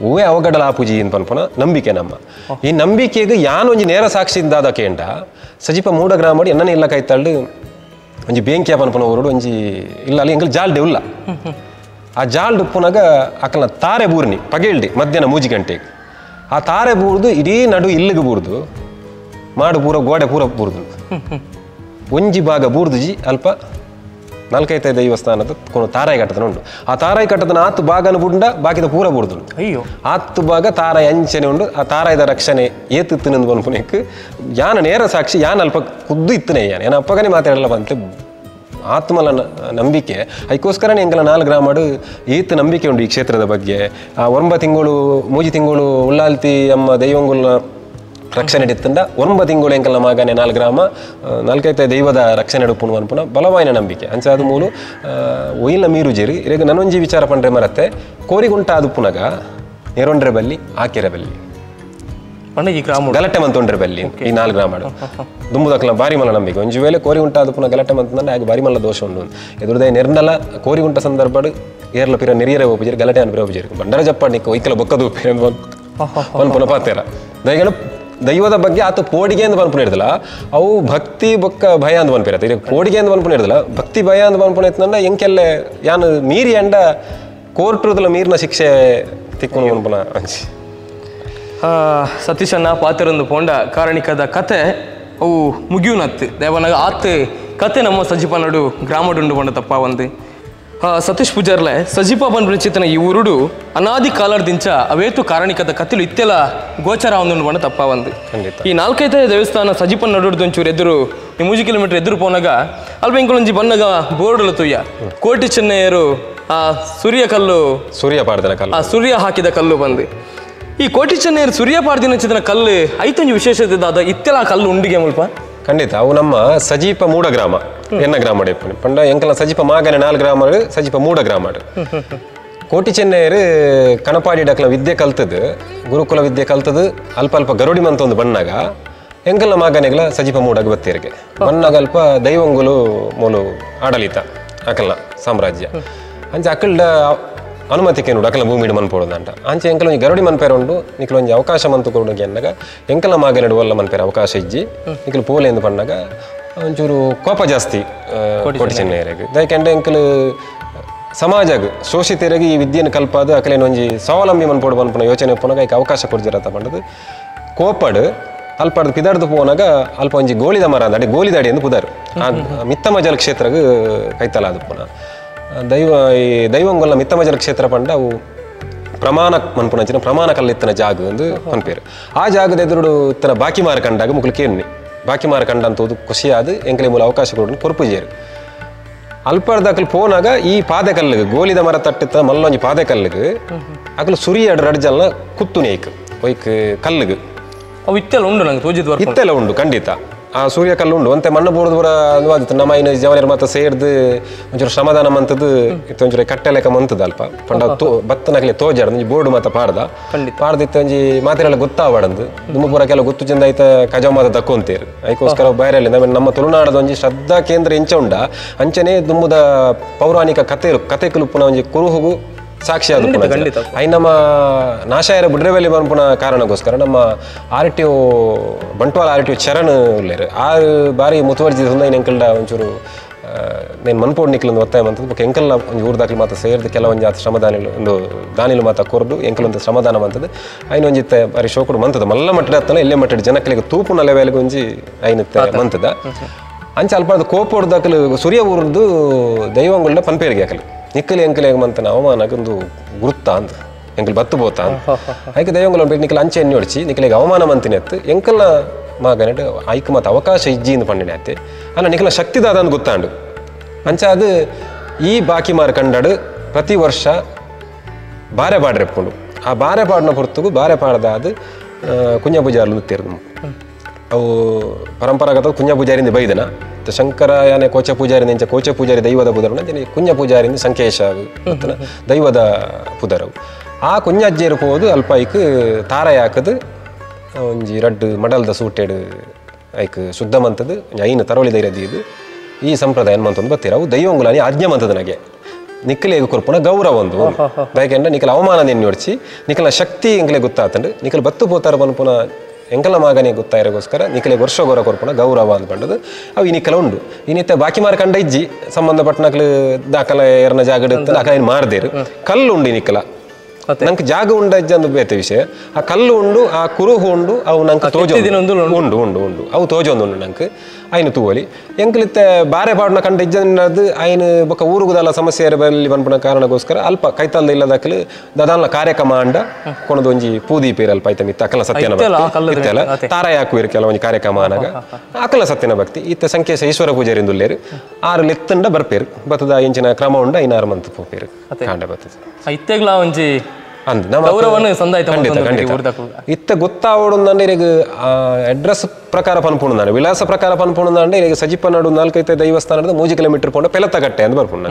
B: ಓವೇ ಅವಗಡಲ ಆ ಪೂಜೆ ಅಂತ ಪನ್ಪುನ ನಂಬಿಕೆ ನಮ್ಮ. ಈ ನಂಬಿಕೆಗೆ ಯಾನೊಂಜಿ ನೇರ ಸಾಕ್ಷಿಯಿಂದ ದಾದ ಕೇಂಡ ಸಜಿಪ ಮೂಡ ಗ್ರಾಮಡಿ ಎನ್ನನೇ ಇಲ್ಲ ಕೈತಾಳು ಒಂಜಿ ಬೇಂಕಿಯ ಪನ್ಪುನ ಊರುಡು ಒಂಜಿ ಇಲ್ಲ ಅಲ್ಲಿ ಎಂಕಲ್ ಜಾಲ್ಡೆ ಉಲ್ಲ ಆ ಜಾಲ್ಡ್ ಉಪ್ಪುನಾಗ ಅಕಲ್ನ ತಾರೆ ಬೂರ್ನಿ ಪಗೇಲ್ಡಿ ಮಧ್ಯಾಹ್ನ 3 ಗಂಟೆಗೆ ಆ ತಾರೆ ಬೂರ್ದು ಇಡೀ ನಡು ಇಲ್ಲಿಗೆ ಬೂರ್ದು ಮಾಡು ಪೂರ ಗೋಡೆ ಪೂರ ಬೂರ್ದು ಒಂಜಿ ಭಾಗ ಬೂರ್ದುಜಿ ಅಲ್ಪ ನಾಲ್ಕೈತೆ ದೇವಸ್ಥಾನದ ತಾರಾಯಿ ಕಟ್ಟದನ ಉಂಡು ಆ ತಾರಾಯಿ ಕಟ್ಟದನ ಆತು ಭಾಗನ ಬುಂಡ ಬಾಕಿದ ಪೂರ ಬೂರ್ದು ಅಯ್ಯೋ ಆತು ಭಾಗ ತಾರಾಯಿ ಅಂಚನೆ ಉಂಡು ಆ ತಾರಾಯಿದ ರಕ್ಷಣೆ ಏತಿತ್ತಿನಂದು ಪನ್ಪುನೆಕ್ ಯಾನ ನೇರ ಸಾಕ್ಷಿ ಯಾನ ಅಲ್ಪ ಖುದ್ದು ಇತ್ತನೇ ಯಾನ ಏನ ಅಪ್ಪಗನೇ ಮಾತಾಡಲ್ಲ ಬಂತೆ ಆತ್ಮಲ ನಂಬಿಕೆ ಅದಕ್ಕೋಸ್ಕರನೇ ಎಂಕಲ 4 ಗ್ರಾಮಡು ಏತ್ ನಂಬಿಕೆ ಉಂಟು ಈ ಕ್ಷೇತ್ರದ ಬಗ್ಗೆ. ಆ 9 ತಿಂಗಳು 3 ತಿಂಗಳು ಉಳ್ಳಾಲ್ತಿ ಅಮ್ಮ ದೈವಂಗುಲ್ನ ರಕ್ಷಣೆ ಇತ್ತಂಡ 9 ತಿಂಗಳು ಎಂಕಲ್ನ ಮಗನೇ 4 ಗ್ರಾಮ ನಾಲ್ಕೈತೆ ದೈವದ ರಕ್ಷಣೆ ಉಪ್ಪುನು ಅನ್ಪುನ ಬಲವಾಯಿನ ನಂಬಿಕೆ ಅಂಚ ಅದು ಮೂಲು ಒಯ್ಲ ಮೀರು ಜೇರಿ ಇರಗ ನನೊಂಜಿ ವಿಚಾರ ಪಂಡ್ರೆ ಮರತ್ತೆ ಕೋರಿಗುಂಟ ಆದುಪ್ಪುನಗ ನೆರೊಂಡ್ರೆ ಬಲ್ಲಿ ಆಕೆರೆ ಬಲ್ಲಿ
A: ಈ ಗ್ರಾಮ
B: ಗಲಾಟೆ ಮಂತೊಂಡ್ರೆ ಬಲ್ಲಿ ಈ 4 ಗ್ರಾಮ ದುಂಬುದಕ್ಕಲ ಬಾರಿ ಮಲ್ಲ ನಂಬಿಕೆ ಒಂಜಿ ವೇಳೆ ಕೋರಿ ಉಂಟಾದ ಪುನಃ ಗಲಾಟೆ ಮಂತಂದ್ರೆ ಆಗ ಬಾರಿ ಮಲ್ಲ ದೋಷ ಉಂಡು ಎದುರುದೇ ನೆರ್ನಲ ಕೋರಿ ಉಂಟ ಸಂದರ್ಭ ಏರ್ಲ ಪಿರ ನೆರಿಯರೆ ಒಪ್ಪುಜೇರಿ ಗಲಾಟೆ ಅನ್ಪಿರ ಒಪ್ಪುಜೇರಿ ಬಂಡರ ಜಪ್ಪ ನಿಕ್ಕ ಒಯ್ಕಲ ಬೊಕ್ಕದು ಪನ್ಪುನ ಪಾತೇರ ದೈಗಳು ದೈವದ ಬಗ್ಗೆ ಆತ ಪೋಡಿಗೆ ಅಂತ ಪನ್ಪುನ ಇರ್ದಲ್ಲ ಅವು ಭಕ್ತಿ ಬೊಕ್ಕ ಭಯ ಅಂತ ಪನ್ಪಿರತ್ತೆ ಈಗ ಪೋಡಿಗೆ ಅಂತ ಪನ್ಪುನ ಇರ್ದಲ್ಲ ಭಕ್ತಿ ಭಯ ಅಂತ ಪನ್ಪುನ ಇತ್ತಂದ್ರೆ ಎಂಕೆಲ್ಲೆ ಯಾನು ಮೀರಿ ಅಂಡ ಕೋರ್ಟ್ರದಲ್ಲ ಮೀರಿನ ಶಿಕ್ಷೆ ತಿಕ್ಕೊಂಡು ಪನ್ಪುನ ಅಂಚಿ.
A: ಸತೀಶಣ್ಣ ಪಾತ್ರೊಂದು ಪೋಂಡ ಕಾರಣಿಕದ ಕತೆ ಅವು ಮುಗಿಯುನತ್ತು ದೇವನಾಗ ಆತ್ ಕತೆ ನಮ್ಮ ಸಜಿಪ ನಡು ಗ್ರಾಮಡುಂಡು ಪಂಡ ತಪ್ಪ ಒಂದು. Satish ಪೂಜಾರ್ಲೆ ಸಜೀಪ ಪನ್ಪಿನ ಈ ಊರುಡು ಅನಾದಿ ಕಾಲದಿಂಚ ಅವೇತು ಕಾರಣಿಕದ ಕತ್ತಿಲು ಇತ್ತೆಲ ಗೋಚರ ಒಂದು ಬಣ್ಣ ತಪ್ಪ ಒಂದು. ಈ ನಾಲ್ಕೈತೆ ದೇವಸ್ಥಾನ ಸಜೀಪ ನಡುಡ್ದು ಒಂಚೂರು ಎದುರು ಈ 3 ಕಿಲೋಮೀಟರ್ ಎದುರು ಪೋನಾಗ ಅಲ್ಪ ಇಂಕೊಳೊಂಜಿ ಬನ್ನಗ ಬೋರ್ಡ್ಲ ತುಯ್ಯ ಕೋಟಿ ಚೆನ್ನಯ್ಯರು ಆ ಸೂರ್ಯ ಕಲ್ಲು
B: ಸೂರ್ಯ ಪಾಡ್ದನ ಕಲ್ಲು
A: ಆ ಸೂರ್ಯ ಹಾಕಿದ ಕಲ್ಲು ಬಂದು ಈ ಕೋಟಿ ಚೆನ್ನಯ್ಯರು ಸೂರ್ಯ ಪಾಡ್ದಿನ ಚಿತ್ರ ಕಲ್ಲು ಐತೊಂಜಿ ವಿಶೇಷತೆ ದಾದ ಇತ್ತೆಲ ಕಲ್ಲು ಉಂಡಿಗೆ ಮುಲ್ಪ.
B: ಖಂಡಿತ ಅವು ನಮ್ಮ ಸಜೀಪ ಮೂಡ ಗ್ರಾಮ ಎನ್ನ ಗ್ರಾಮ ಪಂಡ ಎಂಕಲ ಸಜೀಪ ಮಾಗನೆ 4 ಗ್ರಾಮ ಸಜೀಪ ಮೂಡ ಗ್ರಾಮ. ಕೋಟಿ ಚೆನ್ನಯ್ಯರು ಕಣಪಾಡಿ ಡಕ್ಲ ವಿದ್ಯೆ ಕಲ್ತದ್ದು ಗುರುಕುಲ ವಿದ್ಯೆ ಕಲ್ತದ್ದು ಅಲ್ಪ ಅಲ್ಪ ಗರುಡಿ ಮಂತ ಒಂದು ಬಣ್ಣಾಗ ಎಂಕಲ್ನ ಮಾಗನೆಗಳ ಸಜೀಪ ಮೂಡಾಗ ಬತ್ತೀರಿಗೆ ಬಣ್ಣಾಗ ಅಲ್ಪ ದೈವಂಗುಲು ಮೂಲು ಆಡಳಿತ ಅಕಲ್ನ ಸಾಮ್ರಾಜ್ಯ ಅಂಚೆ ಅಕಲ್ಡ ಅನುಮತಿ ಕೇನುಡು ಅಕಲ ಭೂಮಿಡು ಮನ್ಪೋಡು ಅಂತ ಅಂಚೆ ಎಂಕಲ ಒಂಜಿ ಗರುಡಿ ಮನ್ಪೇರ ಉಂಡು ನಿಕ್ಲ ಒಂಜಿ ಅವಕಾಶ ಮಂತು ಕೊಡು ಎನ್ನಾಗ ಎಂಕಲ ಮಾಗನೆಡು ಒಲ್ಲ ಮನ್ಪೇರ ಅವಕಾಶ ಇಜ್ಜಿ ನಿಕ್ಲು ಪೋಲೆ ಎಂದು ಪಣ್ಣಾಗ ಒಂಚೂರು ಕೋಪ ಜಾಸ್ತಿ ಕೋಟಿ ಚೆನ್ನಯ್ಯರಿಗೆ. ದಯಕೆಂಡೆ ಎಂಕಲು ಸಮಾಜಗ್ ಶೋಷಿತರಿಗೆ ಈ ವಿದ್ಯೆಯನ್ನು ಕಲ್ಪಾದ ಅಕಲೇನು ಒಂಜಿ ಸ್ವಾವಲಂಬಿ ಮನ್ಪೋಡು ಪನ್ಪುನ ಯೋಚನೆ ಪೋನಾಗ ಐಕ್ ಅವಕಾಶ ಕೊಡ್ಜಿರತ್ತ ಪಂಡದು ಕೋಪಡು ಅಲ್ಪಾಡ್ದು ಪಿದಾಡ್ದು ಪೋನಾಗ ಅಲ್ಪ ಒಂಜಿ ಗೋಳಿದ ಮರ ಅಂದ ಅಡಿ ಗೋಲಿದಾಡಿ ಎಂದು ಪುದಾರು ಆ ಮಿತ್ತಮಜಲ್ ಕ್ಷೇತ್ರಗ್ ಕೈತಲ ಅದು ಪುನಃ ದೈವ ಈ ದೈವಂಗೊಲ್ಲ ಮಿತ್ತಮಜಲ ಕ್ಷೇತ್ರ ಪಂಡ ಅವು ಪ್ರಮಾಣ ಮನ್ಪುನಂಚಿನ ಪ್ರಮಾಣ ಕಲ್ಲಿತ್ತನ ಜಾಗ ಒಂದು ಪನ್ಪೇರು. ಆ ಜಾಗದ ಎದುರುಡು ಇತ್ತನ ಬಾಕಿ ಮಾರ ಕಂಡಾಗ ಮುಕ್ಳು ಕೇಣ್ಣಿ ಬಾಕಿ ಮಾರ ಕಂಡ ಅಂತ ಖುಷಿಯಾದ ಎಂಕಲೆ ಮೂಲ ಅವಕಾಶ ಕೊಡು ಕೊರ್ಪುಜೇರು. ಅಲ್ಪರ್ದಕಲ್ ಪೋನಾಗ ಈ ಪಾದೆ ಕಲ್ಲಿಗೆ ಗೋಲಿದ ಮರ ತಟ್ಟಿತ್ತ ಮಲ್ಲೊಂಜಿ ಪಾದೆ ಕಲ್ಲಿಗೆ ಅಕಲು ಸುರಿಯಾಡು ರಡ್ಜಲ್ನ ಕುತ್ತು ನೇಕ್ ಒಯ್ಕ್ ಕಲ್ಲಿಗೆ
A: ಅವು ಇತ್ತೆಲ್ಲ ಉಂಡು ನಂಗೆ ತೋಜಿದ್
B: ಇತ್ತೆಲ್ಲ ಉಂಡು ಖಂಡಿತ ಆ ಸೂರ್ಯ ಕಲ್ಲು ಉಂಡು ಅಂತೆ ಮಣ್ಣು ಬೋರ್ದು ಪೂರ ಅನುವಾದಿತ್ತು ನಮ್ಮ ಇನ್ನು ಜವನಿಯರ್ ಮಾತ ಸೇರ್ದು ಒಂಚೂರು ಶ್ರಮದಾನ ಮಂತದ್ದು ಇತ್ತು ಒಂಚೂರು ಕಟ್ಟೆ ಲೆಕ್ಕ ಮಂತದ್ದು ಅಲ್ಪ ಪಂಡ ತೋ ಬತ್ತನಕಲೆ ತೋಜಾಡ್ದು ಒಂಜಿ ಬೋರ್ಡು ಮಾತ ಪಾಡ್ದ ಪಾಡ್ದಿತ್ತು ಒಂಜಿ ಮಾತೆಲ್ಲ ಗೊತ್ತಾವಡಂದು ದುಮ್ಮ ಪೂರ ಕೆಲವು ಗೊತ್ತು ಚೆಂದ ಐತ ಕಜಾವ್ ಮಾತ ದಕ್ಕೊಂತೇರು ಅದಕ್ಕೋಸ್ಕರ ಬೇರೆ ನಮ್ಮ ತುಳುನಾಡದ ಒಂಜಿ ಶ್ರದ್ಧಾ ಕೇಂದ್ರ ಇಂಚ ಉಂಡ ಅಂಚನೆ ದುಮ್ಮದ ಪೌರಾಣಿಕ ಕತೆ ಕತೆ ಕುಲುಪುನ ಒಂಜಿ ಕುರುಹುಗು ಸಾಕ್ಷಿ ಆದ I ನಮ್ಮ ನಾಶಾಯರ ಬುಡ್ರೆವೆಲ್ಲಿ ಪನ್ಪುನ ಕಾರಣಕ್ಕೋಸ್ಕರ ನಮ್ಮ R T O Bantwal R T O Charan ಉಲ್ಲೇರು ಆ ಬಾರಿ ಮುತುವರ್ಜಿ ಹೊಂದ ಎಂಕಲ್ಡ ಒಂಚೂರು నేను ಮನ್ಪೋಡ್ ನಿಕ್ಲೊಂದು ಒತ್ತಾಯ ಮಂತದ್ದು ಬೊಕ್ಕ ಎಂಕಲ್ನ ಒಂಜಿ ಊರ್ದಾಕ್ಲು ಮಾತ ಸೇರ್ದು ಕೆಲವೊಂಜಿ ಆತ ಶ್ರಮದಾನಿಲು ಒಂದು ದಾನಿಲು ಮಾತ ಕೊರ್ದು ಎಂಕಲೊಂದು ಶ್ರಮದಾನ ಮಂತದ್ದು ಐನ ಒಂಜಿ ಬಾರಿ ಶೋಕುಡು ಮಂತದ ಮಲ್ಲ ಮಟ್ಟದ ಅತ್ತನ ಎಲ್ಲೇ ಮಟ್ಟದ ಜನಕ್ಕಲಿಗೆ ತೂಪುನ ಲೆವೆಲ್ಗೆ ಒಂಜಿ ಐನತ್ತೆ ಮಂತದ ಅಂಚ ಅಲ್ಪ ಅದು ಕೋಪೊಡ್ದಾಕಲು ಸೂರ್ಯ ಊರ್ದು ದೈವಂಗುಳ್ನ ಪನ್ಪೇರಿಗೆ ಹಾಕಲು ನಿಕ್ಕಲಿ ಎಂಕಲಿ ಮಂತನ ಅವಮಾನಕ್ಕೆ ಒಂದು ಗುರುತ ಅಂತ ಎಂಕಲ್ ಬತ್ತು ಬೋತ ಅಂತ ಐಕೆ ದೈವಂಗುಲ ಬೇಕು ನಿಕ್ಕಲು ಅಂಚೆ ಎಣ್ಣೆ ಹೊಡಿಸಿ ನಿಕ್ಕಲಿಗೆ ಅವಮಾನ ಮಂತಿನ ಎತ್ತು ಎಂಕಲ್ನ ಮಗನಟ್ ಐಕ್ ಮತ್ತು ಅವಕಾಶ ಇಜ್ಜಿ ಎಂದು ಪಂಡಿನ ಅತ್ತೆ ಅಲ್ಲ ನಿಕ್ಕಲ ಶಕ್ತಿದಾದ ಅಂತ ಗೊತ್ತಾಂಡು ಅಂಚ ಅದು ಈ ಬಾಕಿ ಮಾರು ಕಂಡಾಡು ಪ್ರತಿ ವರ್ಷ ಬಾರೆ ಪಾಡ್ರೆಪ್ಪುಂಡು ಆ ಬಾರೆ ಪಾಡಿನ ಹೊರತುಗು ಬಾರೆ ಪಾಡ್ದ ಅದು ಕುಂಜ ಪೂಜಾರ್ಲು ತೀರ್ದು ಅವು ಪರಂಪರಾಗತ ಕುಂಜ ಪೂಜಾರಿಂದ ಬೈದನ ಶಂಕರ ಯಾನೆ ಕೋಚ ಪೂಜಾರಿ ಇಂಚ ಕೋಚ ಪೂಜಾರಿ ದೈವದ ಪುದರುನ ಕುಂಜ ಪೂಜಾರಿಂದ ಸಂಕೇಶ ದೈವದ ಪುದರವು ಆ ಕುಂಜಜ್ಜೇರು ಹೋದು ಅಲ್ಪ ಐಕ್ ತಾರ ಯಾಕದು ಒಂಜಿ ರಡ್ಡು ಮಡಲ್ದ ಸೂಟೆಡು ಐಕ್ ಶುದ್ಧ ಮಂತದ್ದು ಒಂಜಿ ಐನು ತರೋಳಿ ಧೈರ್ಯ ಇದು ಈ ಸಂಪ್ರದಾಯ ಮಂತೊಂದು ಬತ್ತೀರ ಅವು ದೈವಂಗುಲಾನಿ ಆಜ್ಞೆ ಮಂತದ ನನಗೆ ನಿಕ್ಕಲಿಗೆ ಕೊರ್ಪುನ ಗೌರವ ಒಂದು ದಯಕೆಂಡ ನಿಕ್ಕಲ ಅವಮಾನ ನಿನ್ನೆ ಹೊಡ್ಚಿ ನಿಕ್ಕಲ ಶಕ್ತಿ ಎಂಕಲೆ ಗೊತ್ತಾತಂಡು ನಿಕ್ಕಲು ಬತ್ತು ಪೋತಾರ ಪನ್ಪುನ ಎಂಕಲ ಮಗನೇ ಗೊತ್ತಾಯಿರೋಗೋಸ್ಕರ ನಿಕ್ಕಲೆ ವರ್ಷ ಗೌರವ ಕೊರ್ಪುನ ಗೌರವ ಅಂತ ಪಂಡದು ಅವು ಈ ನಿಕ್ಕಲ ಉಂಡು ಇನ್ನಿತ್ತ ಬಾಕಿ ಮಾರ ಕಂಡ ಇಜ್ಜಿ ಸಂಬಂಧಪಟ್ಟನಕ್ಲು ದಾಖಲೆ ಎರನ ಜಾಗಡ ದಾಖಲೆ ಮಾಡ್ದೇರು ಕಲ್ಲು ಉಂಡು ಈ ನಿಕ್ಕಲ ನಂಗೆ ಜಾಗ ಉಂಡ ಇಜ್ಜಂದು ಬೇತೆ ವಿಷಯ ಆ ಕಲ್ಲು ಉಂಡು ಆ ಕುರುಹು ಉಂಡು ಅವು ನಂಗೆ ತೋಜ ಉಂಡು ಉಂಡು ಉಂಡು ಅವು ತೋಜೊಂದು ಉಂಡು ನಂಗೆ ಐನು ತೂವಲಿ ಎಂಕಲಿತ್ತೆ ಬಾರೆ ಪಾಡುನ ಕಂಡ ಇಜ್ಜಂದು ಐನು ಬೊಕ್ಕ ಊರುಗುದಲ್ಲ ಸಮಸ್ಯೆ ಬರಲಿ ಪನ್ಪುನ ಕಾರಣಕ್ಕೋಸ್ಕರ ಅಲ್ಪ ಕೈತಲ್ದ ಇಲ್ಲದಕ್ಕಲು ದದಾನ್ಲ ಕಾರ್ಯಕ್ರಮ ಅಂಡ ಕೊನದು ಒಂಜಿ ಪೂದೀಪೇರು ಅಲ್ಪ ಐತ ಮಿತ್ತ ಅಕಲ ಸತ್ಯನ ಭಕ್ತಿ ಇತ್ತೆಲ್ಲ ತಾರ ಯಾಕುವೇರು ಕೆಲವೊಂಜಿ ಕಾರ್ಯಕ್ರಮ ಅನಾಗ ಅಕಲ ಸತ್ಯನ ಭಕ್ತಿ ಇತ್ತ ಸಂಕೇಶ ಈಶ್ವರ ಪೂಜಾರಿಂದುಲ್ಲೇರು ಆರು ಲೆತ್ತಂಡ ಬರ್ಪೇರು ಬತ್ತದ ಇಂಚಿನ ಕ್ರಮ ಉಂಡ ಐನಾರು ಮಂತ್ ಪೋಪೇರು ಕಾಂಡ ಬತ್ತದ
A: ಇತ್ತೆಗ್ಲ ಒಂಜಿ
B: ಇತ್ತ ಗೊತ್ತಾವಡು ಇರಗ ಅಡ್ರೆಸ್ ಪ್ರಕಾರ ಪನ್ಪುಣು ವಿಳಾಸ ಪ್ರಕಾರ ಪನ್ಪುಣು ಇರಗ ಸಜಿಪ ನಾಡು 4 ದೈವಸ್ಥಾನದ 3 ಕಿಲೋಮೀಟರ್ ಪೋಂಡ ಪೆಲತಕಟ್ಟೆ ಅಂತ ಬರ್ಪುಂಡು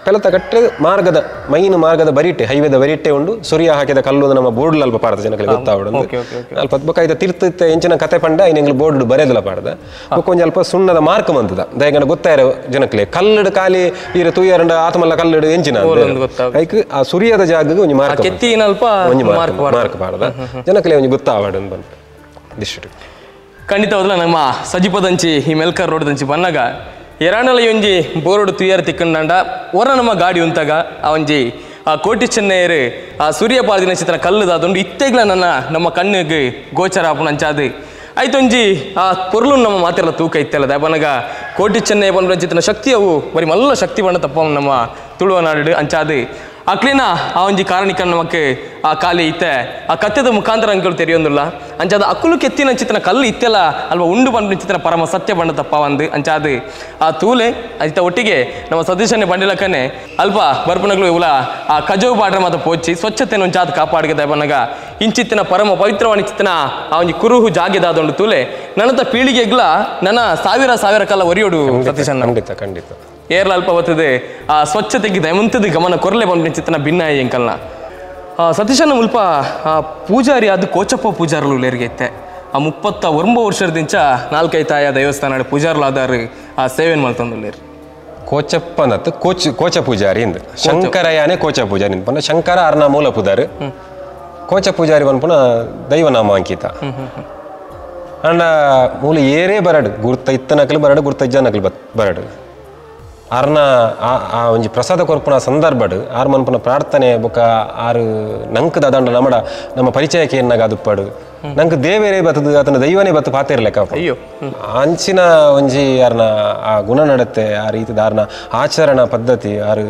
B: ಪೆಲತಕಟ್ಟೆ ಮಾರ್ಗದ ಮೈನ್ ಮಾರ್ಗದ ಬರಿಟೆ ಹೈವೇದ ಬರಿಟೆ ಉಂಡು ಸೂರ್ಯ ಹಾಕಿದ ಕಲ್ಲು ನಮ್ಮ ಬೋರ್ಡ್ ಅಲ್ಪ ಪಾರ್ದ ಜನಗಳಿಗೆ ಗೊತ್ತಾವಡು ಅಲ್ಪ ಬೊಕ್ಕ ಐತ ತೀರ್ಥ ಎಂಚಿನ ಕತೆ ಪಂಡ ಐನ ಬೋರ್ಡ್ ಬರೆದಲ ಪಾಡ್ದ ಬೊಕ್ಕ ಒಂಜಿ ಅಲ್ಪ ಸುಣ್ಣದ ಮಾರ್ಕ್ ಮಂತದ ದಯಗಂಡ ಗೊತ್ತಾಯಿರ ಜನಕ್ಕೆ ಕಲ್ಲಡು ಖಾಲಿ ಈರ ತೂಯರಂಡ ಆತಮಲ್ಲ ಕಲ್ಲಡು ಎಂಚಿನ ಐಕ್ ಆ ಸೂರ್ಯದ ಜಾಗಕ್ಕೆ ಒಂಜಿ ಮಾರ್ಕ್ ಮಾರ್ಕ್ ಪಾಡ್ದ ಜನಕ್ಕೆ ಒಂಜಿ ಗೊತ್ತಾವಡು ಅಂತ ದಿಷ್ಟು
A: ಖಂಡಿತವಾದಲ ನಮ್ಮ ಸಜಿಪದಂಚಿ ಈ ಮೆಲ್ಕರ್ ರೋಡ್ದಂಚಿ ಬನ್ನಾಗ ಎರಾಣಲ ಒಂಜಿ ಬೋರ್ಡ್ ತುಯ್ಯಾರ ತಿಕ್ಕಂಡ ಹೊರ ನಮ್ಮ ಗಾಡಿ ಉಂತಾಗ ಆ ಒಂಜಿ ಆ ಕೋಟಿ ಚೆನ್ನಯ್ಯರು ಆ ಸೂರ್ಯ ಪಾರ್ದಿನ ಚಿತ್ರ ಕಲ್ಲುದಾದುಂಡು ಇತ್ತೆಗ್ಲ ನನ್ನ ನಮ್ಮ ಕಣ್ಣಿಗೆ ಗೋಚರ ಆಪುನ ಅಂಚಾದು ಐತೊಂಜಿ ಆ ಪೊರ್ಲು ನಮ್ಮ ಮಾತೆಲ್ಲ ತೂಕ ಇತ್ತಲ್ಲ ದಯಪನಗ ಕೋಟಿ ಚೆನ್ನೈ ಪನ್ಪುನಂಚಿತ್ತಿನ ಶಕ್ತಿ ಅವು ಬರಿ ಮಲ್ಲ ಶಕ್ತಿ ಬಣ್ಣ ತಪ್ಪ ನಮ್ಮ ತುಳುವನಾಡು ಅಂಚಾದು ಅಕ್ಲಿನ ಆ ಒಂಜಿ ಕಾರಣಿಕ ನಮಕ್ ಆ ಖಾಲಿ ಇತ್ತೆ ಆ ಕತ್ತೆದ ಮುಖಾಂತರ ಅಂಕಲು ತೆರೆಯೊಂದಿಲ್ಲ ಅಂಚಾದ ಅಕ್ಕುಲು ಕೆತ್ತಿನಂಚಿತ್ತಿನ ಕಲ್ಲು ಇತ್ತೆಲ್ಲ ಅಲ್ವಾ ಉಂಡು ಪನ್ಪುನಂಚಿತ್ತಿನ ಪರಮ ಸತ್ಯ ಬಣ್ಣ ತಪ್ಪ ಒಂದು ಅಂಚಾದು ಆ ತೂಲೆ ಅದಿತ ಒಟ್ಟಿಗೆ ನಮ್ಮ ಸತೀಶನೇ ಬಂಡಿಲಕ್ಕನೆ ಅಲ್ಪ ಬರ್ಪನಗಳು ಇವುಲ ಆ ಕಜವು ಪಾಡ್ರ ಮಾತ ಪೋಚಿ ಸ್ವಚ್ಛತೆಯನ್ನು ಒಂಚಾದ ಕಾಪಾಡಿಗೆ ದಯಪನಗ ಇಂಚಿತ್ತಿನ ಪರಮ ಪವಿತ್ರವಾಣಿಚಿತ್ತಿನ ಆ ಒಂಜಿ ಕುರುಹು ಜಾಗೆದಾದೊಂಡು ತೂಲೆ ನನ್ನತ ಪೀಳಿಗೆಗ್ಲ ನನ್ನ ಸಾವಿರ ಸಾವಿರ ಕಾಲ ಒರಿಯೋಡು ಸತೀಶಣ್ಣ.
B: ಖಂಡಿತ ಖಂಡಿತ
A: ಏರ್ಲ ಅಲ್ಪ ಬರ್ತದೆ ಆ ಸ್ವಚ್ಛತೆಗೆ ದಯಮಂತದ ಗಮನ ಕೊರಲೆ ಬಂದ ಭಿನ್ನ ಎಂಕಲ್ನ. ಸತೀಶನ ಮುಲ್ಪ ಆ ಪೂಜಾರಿ ಅದು ಕೋಚಪ್ಪ ಪೂಜಾರ್ಲು ಲೇರಿಗೆ ಇತ್ತೆ ಆ 39 ವರ್ಷದಿಂಚ ನಾಲ್ಕೈತಾಯ ದೇವಸ್ಥಾನ ಪೂಜಾರ್ಲು ಆದಾರು ಆ ಸೇವೆನ್ ಮಲ್ತೊಂದುಲ್ಲೇರು.
B: ಕೋಚಪ್ಪ ಅಂದತ್ತು ಕೋಚ ಪೂಜಾರಿ ಇಂದು ಶಂಕರಯ್ಯನೇ ಕೋಚ ಪೂಜಾರಿ ಪಂಡ ಶಂಕರ ಅರ್ನ ಮೂಲ ಪೂಜಾರಿ ಕೋಚ ಪೂಜಾರಿ ಪನ್ಪುನ ದೈವನಾಮಾಂಕಿತ ಅಂಡ ಮೂಲ ಏರೇ ಬರಡು ಗುರ್ತ ಇತ್ತನಕಲು ಬರಡು ಗುರ್ತ ಇಜ್ಜನಕಲು ಬರಡು ಆರ್ನ ಆ ಒಂಜಿ ಪ್ರಸಾದ ಕೊರ್ಪುನ ಸಂದರ್ಭಡು ಆರ್ ಮನ್ಪುನ ಪ್ರಾರ್ಥನೆ ಬೊಕ ಆರು ನಂಕ್ ದಾದಂಡ ನಮಡ ನಮ್ಮ ಪರಿಚಯಕ್ಕೆ ಎನ್ನಾಗ ಅದುಪ್ಪಡು ನಂಕ್ ದೇವೇರೇ ಬತ್ತದು ಆತನ ದೈವನೇ ಬತ್ತು ಪಾತಿರ್ಲೆಕ್ಕ
A: ಅಯ್ಯೋ
B: ಅಂಚಿನ ಒಂಜಿ ಆರ್ನ ಆ ಗುಣ ನಡತೆ ಆ ರೀತಿದ ಆರ್ನ ಆಚರಣ ಪದ್ಧತಿ ಆರು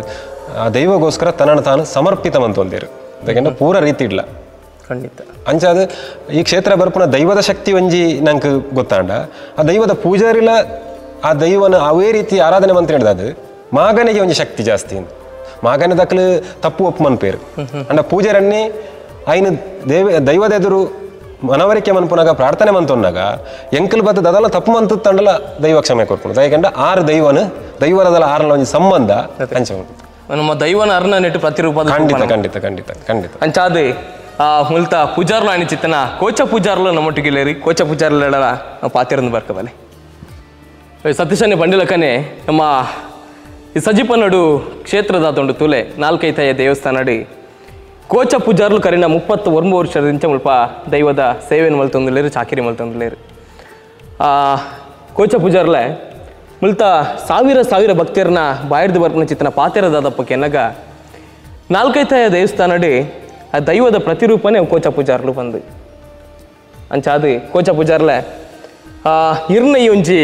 B: ಆ ದೈವಗೋಸ್ಕರ ತನ್ನನ್ನು ತಾನು ಸಮರ್ಪಿತ ಮಂತೊಂದೇರು ಯಾಕೆಂದ್ರೆ ಪೂರ ರೀತಿ ಇಡ್ಲ
A: ಖಂಡಿತ
B: ಅಂಚಾದ ಈ ಕ್ಷೇತ್ರ ಬರ್ಪುನ ದೈವದ ಶಕ್ತಿ ಒಂಜಿ ನಂಕ್ ಗೊತ್ತಾಂಡ ಆ ದೈವದ ಪೂಜಾರಿಲ ಆ ದೈವನ ಅವೇ ರೀತಿ ಆರಾಧನೆ ಮಂತ್ರ ಹಿಡ್ದು ಅದು ಮಾಗನಿಗೆ ಒಂಜಿ ಶಕ್ತಿ ಜಾಸ್ತಿ ಮಾಗನ ದಕ್ಕಲು ತಪ್ಪು ಒಪ್ಪು ಮನ್ಪೇರು ಅಂಡ ಪೂಜಾರನ್ನೇ ಐನು ದೈವದ ಎದುರು ಮನವರಿಕೆ ಮನ್ಪುನಾಗ ಪ್ರಾರ್ಥನೆ ಮಂತೊನ್ನಾಗ ಎಂಕಲ್ ಬತ್ತದ ಅದೆಲ್ಲ ತಪ್ಪು ಮಂತು ತಂಡಲ ದೈವ ಕ್ಷಮೆ ಕೊರ್ಪುನು ಯಾಕಂದ್ರೆ ಆರು ದೈವನ ದೈವರದಲ್ಲ ಆರನ ಒಂಜಿ ಸಂಬಂಧ ಅಂಚ
A: ನಮ್ಮ ದೈವನ ಅರ್ನ ನೆಟ್ಟು ಪ್ರತಿರೂಪ.
B: ಖಂಡಿತ ಖಂಡಿತ ಖಂಡಿತ ಖಂಡಿತ
A: ಅಂಚಾದೆ ಆ ಮುಲ್ತ ಪೂಜಾರ್ಲು ಅಣಿಚಿತ್ತನ ಕೋಚ ಪೂಜಾರ್ಲು ನಮ್ಮೊಟ್ಟಿಗೆ ಕೋಚ ಪೂಜಾರ್ಲ ಪಾತಿರಂದು ಬರ್ಕಬಲೆ. ಸತೀಶನೇ ಬಂಡಿಲಕ್ಕನೆ ನಮ್ಮ ಈ ಸಜಿಪನಡು ಕ್ಷೇತ್ರದ ತೊಂಡು ತುಲೆ ನಾಲ್ಕೈತಾಯ ದೇವಸ್ಥಾನಡಿ ಕೋಚ ಪೂಜಾರ್ಲು ಕರಿನ 39 ವರ್ಷದಿಂದ ಮುಲ್ಪ ದೈವದ ಸೇವೆಯನ್ನು ಮಲ್ತೊಂದುಲ್ಲೇರು ಚಾಕಿರಿ ಮಲ್ತೊಂದುಲ್ಲೇರು. ಆ ಕೋಚ ಪೂಜಾರ್ಲೆ ಮುಲ್ತ ಸಾವಿರ ಸಾವಿರ ಭಕ್ತರನ್ನ ಬಾಯಿರ್ದು ಬರ್ಪನ ಚಿತ್ತನ ಪಾತೆರದಾದಪ್ಪ ಕೆನ್ನಗ ನಾಲ್ಕೈತಾಯ ದೇವಸ್ಥಾನಡಿ ಆ ದೈವದ ಪ್ರತಿರೂಪನೇ ಕೋಚ ಪೂಜಾರ್ಲು ಬಂದು ಅಂಚಾದು ಕೋಚ ಪೂಜಾರ್ಲೆ ಇರ್ನ ಈ ಒಂಜಿ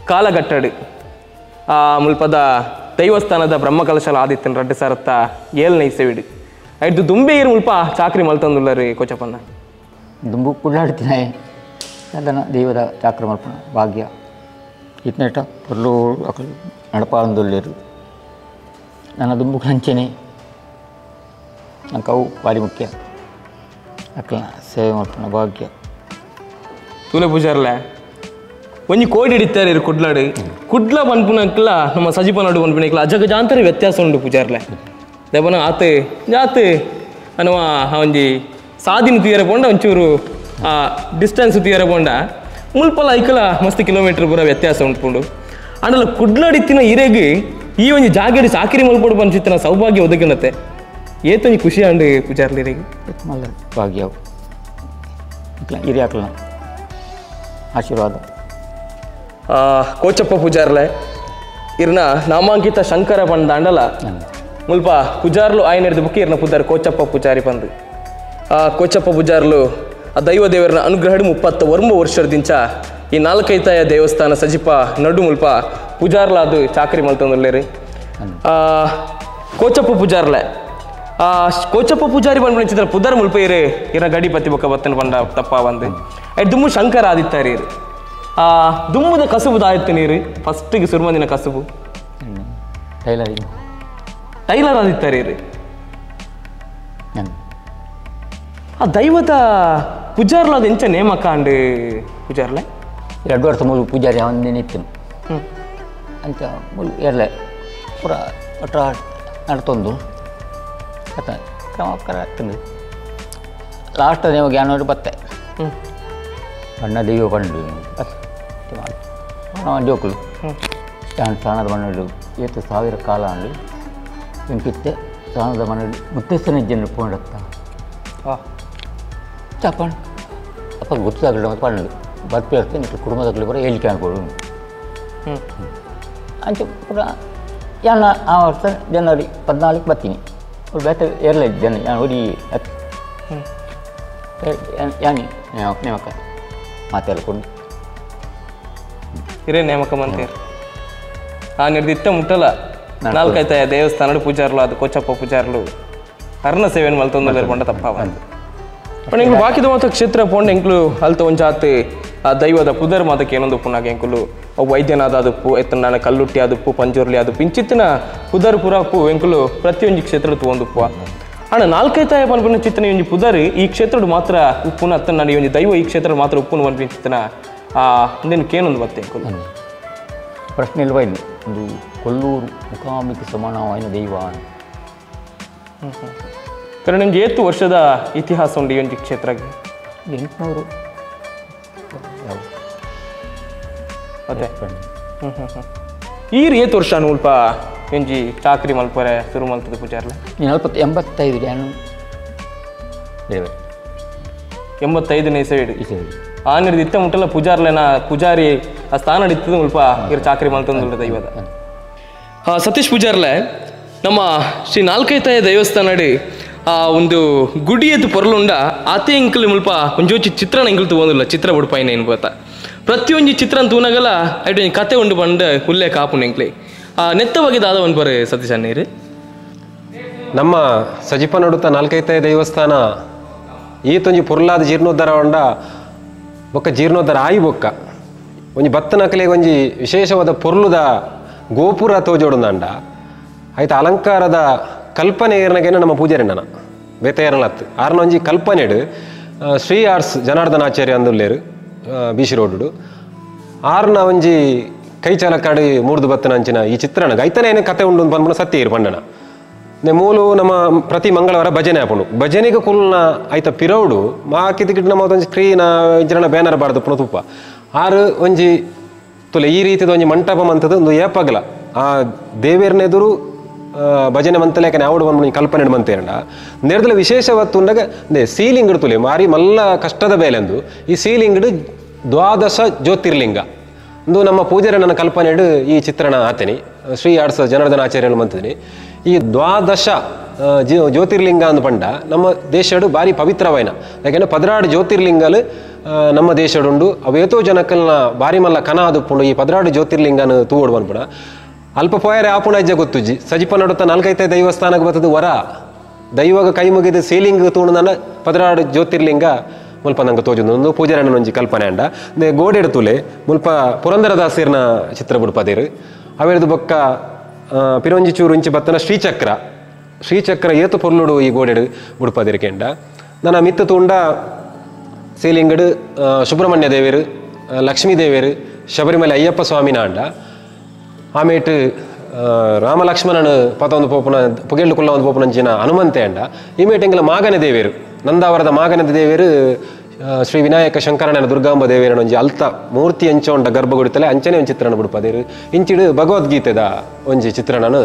A: ಕಾಲಘಟ್ಟಡು ಆ ಮುಲ್ಪದ ದೈವಸ್ಥಾನದ ಬ್ರಹ್ಮಕಲಶಲ ಆದಿತ್ಯನ 2007ನೇ ಇಸವಿಡು ಐದು ದುಂಬೆ ಇರು ಮುಲ್ಪ ಚಾಕ್ರಿ ಮಲ್ತಂದುಲ್ಲರಿ ಕೋಚಪ್ಪನ
C: ದುಂಬು ಕುಳ್ಳಾಡ್ತೀನಿ ಅದನ್ನು ದೈವದ ಚಾಕ್ರಿ ಮಲ್ಪನ ಭಾಗ್ಯ ಇತ್ನೇಟ ಪೊರ್ಲು ನಡಪಾಂದುಲ್ಲೇರು ನನ್ನ ದುಂಬು ಅಂಚೆನೆ ನಂಗೆ ಅವು ಭಾರಿ ಮುಖ್ಯ ಅಕ್ಕಲ ಸೇವೆ ಮಲ್ಪನ ಭಾಗ್ಯ.
A: ತೂಲೆ ಪೂಜಾರ್ಲೆ ಒಂಜಿ ಕೋಡಿ ಹಿಡಿತಾರೆ ಇರು ಕುಡ್ಲಾಡು ಕುಡ್ಲ ಪನ್ಪುನಕ್ಲ ನಮ್ಮ ಸಜಿಪ ನಡು ಪನ್ಪುನಕ್ಲ ಅಜಗಜಾಂತರ ವ್ಯತ್ಯಾಸ ಉಂಡು ಪೂಜಾರ್ಲೆ ದೇವನ ಆತು ಜಾತು ಅನ್ನುವ ಒಂಜಿ ಸಾದಿನ ತೀರ ಪೋಂಡ ಒಂಚೂರು ಆ ಡಿಸ್ಟೆನ್ಸ್ ತೀರ ಪೋಂಡ ಮುಲ್ಪಲ ಐಕಲ ಮಸ್ತ್ ಕಿಲೋಮೀಟರ್ ಪೂರ ವ್ಯತ್ಯಾಸ ಉಂಟುಂಡು ಆಂಡಲ ಕುಡ್ಲಾಡಿತ್ತಿನ ಇರೆಗ್ ಈ ಒಂಜಿ ಜಾಗೆಡ್ ಸಾಕಿರಿ ಮಲ್ಪೊಡು ಪಂಚಿತ್ತಿನ ಸೌಭಾಗ್ಯ ಒದಗಿನತ್ತೆ ಏತೊಂಜಿ ಖುಷಿ ಆಂಡ್ ಪೂಜಾರ್ಲಿ ಇರೆಗ್
C: ಮಲ್ಲ ಭಾಗ್ಯ ಹಿರಿಯಾಕ್ಲ ಆಶೀರ್ವಾದ.
A: ಕೋಚಪ್ಪ ಪೂಜಾರ್ಲೆ ಇರ್ನ ನಾಮಾಂಕಿತ ಶಂಕರ ಪಂದಾಂಡಲ ಮುಲ್ಪ ಪೂಜಾರ್ಲು ಆಯ್ನ ಹಿಡಿದು ಬುಕ್ಕಿ ಇರ್ನ ಪೂಜಾರಿ ಕೋಚಪ್ಪ ಪೂಜಾರಿ ಪಂದು ಆ ಕೋಚಪ್ಪ ಪೂಜಾರ್ಲು ಆ ದೈವ ದೇವರನ ಅನುಗ್ರಹಡು 39 ವರ್ಷದಿಂಚ ಈ ನಾಲ್ಕೈತಾಯ ದೇವಸ್ಥಾನ ಸಜಿಪ ನಡು ಮುಲ್ಪ ಪೂಜಾರ್ಲಾದು ಚಾಕರಿ ಮಲ್ತೊಂದುಲ್ಲೇರು. ಕೋಚಪ್ಪ ಪೂಜಾರ್ಲೆ ಕೋಚಪ್ಪ ಪೂಜಾರಿ ಬಂದ್ಬಿಡ ಪುದರ್ ಮುಲ್ಪ ಇರು ಇರ ಗಡಿಪತಿ ಬೊಕ್ಕ ಬತ್ತನ ಪಂಡ ತಪ್ಪ ಬಂದು ದುಮ್ಮು ಶಂಕರ ಆದಿತ್ತಾರೆ ಇರು ದುಮ್ಮದ ಕಸುಬು ದಾಯಿತ್ತು ನೀರು ಫಸ್ಟಿಗೆ ಸುರ್ಮಂದಿನ ಕಸುಬು
C: ಟೈಲರಿಂಗ್
A: ಟೈಲರ್ ಆದಿತ್ತಾರೆ ಇರು. ಆ ದೈವದ ಪೂಜಾರ್ಲ ಅದು ಎಂಚ ನೇಮಕ ಅಂಡ್ ಪೂಜಾರ್ಲೆ
C: 2 ವರ್ಷ ಮೂರು ಪೂಜಾರಿ ಅವನೇ ಇತ್ತು ಅಂತ ಮುಲ್ ಎರಲೆ ಪೂರ ಒಟ್ಟ ನಡ್ತೊಂದು ಅತ್ತ ಕ್ರಮ ಆಗ್ತದೆ ಲಾಸ್ಟ್ ನಿಮಗೆ ಯಾನೋರು ಬತ್ತೆ ಬಣ್ಣ ದೈವ ಪಂಡು ಬಸ್ ಜೋಕುಲು ಸ್ಥಾನದ ಮಣ್ಣು ಏತು ಸಾವಿರ ಕಾಲ ಅಂಡು ಇಂಕಿತ್ತೆ ಸ್ಥಾನದ ಮಣ್ಣು ಮುತ್ತೈಸ್ತನ ಜನರು ಪೋಂಡತ್ತ ಚಾಪಂಡು ಅಪ್ಪ ಗೊತ್ತಾಗಲಿ ಮತ್ತು ಪಂಡು ಬರ್ಪಿ ನಿಕ್ಕ ಕುಟುಂಬದಾಗಲಿ ಪೂರ ಹೇಳಿಕೆ ಅನ್ಕೊಡು ಅಂಚೆ ಪೂರ ಯಾನ ಆ ವರ್ಷ ಜನವರಿ 14 ಬರ್ತೀನಿ ಅವ್ರು ಬೇಟ ಏರ್ಲ ಜನ ಯಾನ್ ಒಡಿ ಯಾನಿ ನೇಮಕ ಮಾತೆಲ್ಲ ಕೊಡು
A: ಹಿರೇ ನೇಮಕ ಮಂತೇರು ಆ ನಿರ್ದಿತ್ತ ಮುಟ್ಟಲ ನಾಲ್ಕೈತಾಯ ದೇವಸ್ಥಾನಡು ಪೂಜಾರ್ಲು ಅದು ಕೊಚ್ಚಪ್ಪ ಪೂಜಾರ್ಲು ಅರ್ಣ ಸೇವೆಯನ್ನು ಮಲ್ತೊಂದು ಪಂಡ ತಪ್ಪಾವ पण ಎಂಕುಲು ಬಾಕಿದ ಮಾತ ಕ್ಷೇತ್ರ ಪೋಂಡ ಎಂಕುಲು ಅಲ್ತ ಒಂಜಾತ್ ಆ ದೈವದ ಪುದರ್ ಮಾತಕ್ಕೆ ಏನೊಂದು ಪುನಾಗ ಎಂಕುಲು ವೈದ್ಯನಾದ ಅದುಪ್ಪು ಎತ್ತನಾನ ಕಲ್ಲುಟ್ಟಿ ಅದುಪ್ಪು ಪಂಜುರ್ಲಿ ಅದುಪ್ಪು ಇಂಚಿತ್ತಿನ ಪುದರ್ ಪುರಾಪು ಎಂಕುಲು ಪ್ರತಿಯೊಂಜಿ ಕ್ಷೇತ್ರದ ತೂವೊಂದುಪ್ಪುವ ಅಣ್ಣ ನಾಲ್ಕೈತಾಯ ಪನ್ಪಿನ ಚಿತ್ತನ ಒಂಜಿ ಪುದರ್ ಈ ಕ್ಷೇತ್ರದ ಮಾತ್ರ ಉಪ್ಪುನ ಅತ್ತನಾನ ಈ ಒಂಜಿ ದೈವ ಈ ಕ್ಷೇತ್ರದ ಮಾತ್ರ ಉಪ್ಪುನ ಪನ್ಪಿನ ಚಿತ್ತನ ಆ ಇಂದೆನ್ ಕೇನೊಂದು ಬತ್ತೆ ಎಂಕುಲು
C: ಪ್ರಶ್ನೆ ಇಲ್ವಾ ಇಲ್ಲಿ ಒಂದು ಕೊಲ್ಲೂರು ಮುಖಾಮುಖಿ ಸಮಾನವಾದ ದೈವ
A: ಕರೆ ನಿಮ್ಗೆ ಏತು ವರ್ಷದ ಇತಿಹಾಸ ಉಂಟು ಈ ಒಂದು ಕ್ಷೇತ್ರಕ್ಕೆ
C: 800
A: ಅದೇ ಈ ಏತು ವರ್ಷ ಅಲ್ಪ ಒಂಜಿ ಚಾಕ್ರಿ ಮಲ್ಪರೆ ಶುರು ಮಲ್ತದ ಪೂಜಾರ್ಲೆ
C: 85
A: 85ನೇ ಇಸವಿಡು ಆ ನಿರ್ದ ಇತ್ತ ಮುಟ್ಟಲ್ಲ ಪೂಜಾರ್ಲೆನ ಪೂಜಾರಿ ಆ ಸ್ಥಾನ ಇತ್ತದ ಮುಲ್ಪ ಇರ ಚಾಕ್ರಿ ಮಲ್ತಂದುಳ್ಳ ದೈವದ ಸತೀಶ್ ಪೂಜಾರ್ಲೆ ನಮ್ಮ ಶ್ರೀ ನಾಲ್ಕೈತಾಯ ದೇವಸ್ಥಾನಡು ಆ ಒಂದು ಗುಡಿಯದ್ದು ಪೊರಲುಂಡ ಆತೆ ಎಂಕಲ್ ಮುಲ್ಪ ಒಂಜೊಂಜಿ ಚಿತ್ರಣ ಎಂಕಲ್ ತೂವೊಂದುಲ್ಲ ಚಿತ್ರ ಬುಡ್ಪಾಯಿನ ಏನು ಬೋತ ಪ್ರತಿಯೊಂಜಿ ಚಿತ್ರ ತೂನಗಲ ಐಟ್ ಒಂಜಿ ಕತೆ ಉಂಡು ಪಂಡ ಉಲ್ಲೇಖ ಆಪುಂಡು ಎಂಕ್ಲೆ ಆ ನೆತ್ತ ಬಗ್ಗೆ ದಾದ ಪನ್ಪರು ಸತೀಶ್ ಅಣ್ಣೇರು.
B: ನಮ್ಮ ಸಜಿಪ ನಡುತ್ತ ನಾಲ್ಕೈತಾಯ ದೇವಸ್ಥಾನ ಈತೊಂಜಿ ಪೊರ್ಲಾದ ಜೀರ್ಣೋದ್ಧಾರ ಉಂಡ ಬೊಕ್ಕ ಜೀರ್ಣೋದ್ಧಾರ ಆಯಿ ಬೊಕ್ಕ ಒಂಜಿ ಬತ್ತನಕಲೆಗೆ ಒಂಜಿ ವಿಶೇಷವಾದ ಪೊರ್ಲುದ ಗೋಪುರ ತೋಜೋಡುಂದಾಂಡ ಆಯ್ತು ಅಲಂಕಾರದ ಕಲ್ಪನೆ ಏರ್ನಗೇನ ನಮ್ಮ ಪೂಜಾರಿಣ್ಣನ ಬೇತೆಯರ್ನಲತ್ತು ಆರ್ನ ಒಂಜಿ ಕಲ್ಪನೆಡು ಶ್ರೀ ಆರ್ಟ್ಸ್ ಜನಾರ್ದನ ಆಚಾರ್ಯ ಅಂದುಲ್ಲೇರು ಬೀಶಿ ರೋಡು ಆರ್ನ ಒಂಜಿ ಕೈ ಚಾಲಕಾಡಿ ಮೂರ್ದು ಬತ್ತನ ಅಂಚಿನ ಈ ಚಿತ್ರಣ ಐತನೇ ಏನೇ ಕತೆ ಉಂಡು ಪನ್ಪುನ ಸತ್ಯ ಇರು ಪಂಡನ ಮೂಲು ನಮ್ಮ ಪ್ರತಿ ಮಂಗಳವಾರ ಭಜನೆ ಆಪುಂಡು ಭಜನೆಗೆ ಕುಲ್ನ ಐತ ಪಿರೌಡು ಮಾಕಿದ ನಮ್ಮ ಒಂಜಿ ಸ್ಕ್ರೀನ್ ಇಂಚಿನ ಬ್ಯಾನರ್ ಬಾರ್ದು ಪುನ ತುಪ್ಪ ಆರು ಒಂಜಿ ತುಲೆ ಈ ರೀತಿದ ಒಂಜಿ ಮಂಟಪ ಮಂತದ ಒಂದು ಏಪಗಲ ಆ ದೇವೇರ್ನ ಎದುರು ಭಜನೆ ಮಂತಲೇಕನೆ ಆವಡು ಬಂದು ಕಲ್ಪನೆ ಮಂತೇರಂಡ ನೇರದಲ ವಿಶೇಷವತ್ತು ಉಂಡಾಗ ಸೀಲಿಂಗ್ ತುಲೆ ಮಾರಿ ಮಲ್ಲ ಕಷ್ಟದ ಬೇಲೆಂದು ಈ ಸೀಲಿಂಗ್ಡು ದ್ವಾದಶ ಜ್ಯೋತಿರ್ಲಿಂಗ ಒಂದು ನಮ್ಮ ಪೂಜಾರಣ್ಣನ ಕಲ್ಪನೆಡು ಈ ಚಿತ್ರಣ ಆತನಿ ಶ್ರೀ ಆರ್ಟ್ಸ್ ಜನಾರ್ದನ ಆಚಾರ್ಯರು ಮಂತಿನಿ ಈ ದ್ವಾದಶ ಜ್ಯೋತಿರ್ಲಿಂಗ ಅಂದು ಪಂಡ ನಮ್ಮ ದೇಶಡು ಭಾರಿ ಪವಿತ್ರವಾಯಿನ ಯಾಕೆಂದ್ರೆ 16 ಜ್ಯೋತಿರ್ಲಿಂಗಲು ನಮ್ಮ ದೇಶಡುಂಡು ಅವೇತೋ ಜನಕ್ಕಲ್ನ ಭಾರಿ ಮಲ್ಲ ಕನ ಆದುಪ್ಪುಂಡು ಈ 16 ಜ್ಯೋತಿರ್ಲಿಂಗನ ತೂವಡು ಬಂದ್ಪುಣ ಅಲ್ಪ ಪೋಯರೆ ಆಪುಣ ಅಜ್ಜ ಗೊತ್ತುಜ್ಜಿ ಸಜಿಪ ನಡುತ್ತ ನಾಲ್ಕೈತೆ ದೈವಸ್ಥಾನಕ್ಕೆ ಬರ್ತದೆ ವರ ದೈವಾಗ ಕೈ ಮುಗಿದ ಸೀಲಿಂಗ್ ತೂಣನ 16 ಜ್ಯೋತಿರ್ಲಿಂಗ ಮುಲ್ಪ ನಂಗೆ ತೋಜುಂದು ಒಂದು ಪೂಜಾರಣ್ಣನ ಒಂಜಿ ಕಲ್ಪನೆ ಅಂಡ ಗೋಡೆಡು ತುಲೆ ಮುಲ್ಪ ಪುರಂದರದಾಸರ್ನ ಚಿತ್ರ ಬುಡ್ಪದೇರು ಅವೆರ್ದು ಬೊಕ್ಕ ಪಿರೊಂಜಿ ಚೂರು ಇಂಚಿ ಬತ್ತನ ಶ್ರೀಚಕ್ರ ಶ್ರೀಚಕ್ರ ಏತು ಪೊರ್ಲುಡು ಈ ಗೋಡೆಡು ಬುಡ್ಪದೇರು ಕೆಂಡ ನನ್ನ ಮಿತ್ತು ತೂಂಡ ಸೀಲಿಂಗಡು ಸುಬ್ರಹ್ಮಣ್ಯ ದೇವರು ಲಕ್ಷ್ಮೀ ದೇವರು ಶಬರಿಮಲೆ ಅಯ್ಯಪ್ಪ ಸ್ವಾಮಿನ ಅಂಡ ಆಮೇಟು ರಾಮಲಕ್ಷ್ಮಣನ ಪತೊಂದು ಪೋಪುನ ಪುಗೆಳ್ಳು ಕುಲ್ಲ ಒಂದು ಪೋಪುನಂಚಿನ ಹನುಮಂತೆ ಅಂಡ ಈ ಮೇಟೆಂಗಲ ಮಾಗನೆ ದೇವರು ನಂದಾವರದ ಮಾಗನೆ ದೇವರು ಶ್ರೀ ವಿನಾಯಕ ಶಂಕರನ ದುರ್ಗಾಂಬ ದೇವೇರನ ಒಂಜಿ ಅಲ್ತ ಮೂರ್ತಿ ಅಂಚ ಉಂಡ ಗರ್ಭಗುಡಿತಲೆ ಅಂಚನೆ ಒಂಜಿ ಚಿತ್ರಣ ಬುಡ್ಪದೇರು ಇಂಚಿಡು ಭಗವದ್ಗೀತೆದ ಒಂಜಿ ಚಿತ್ರಣನ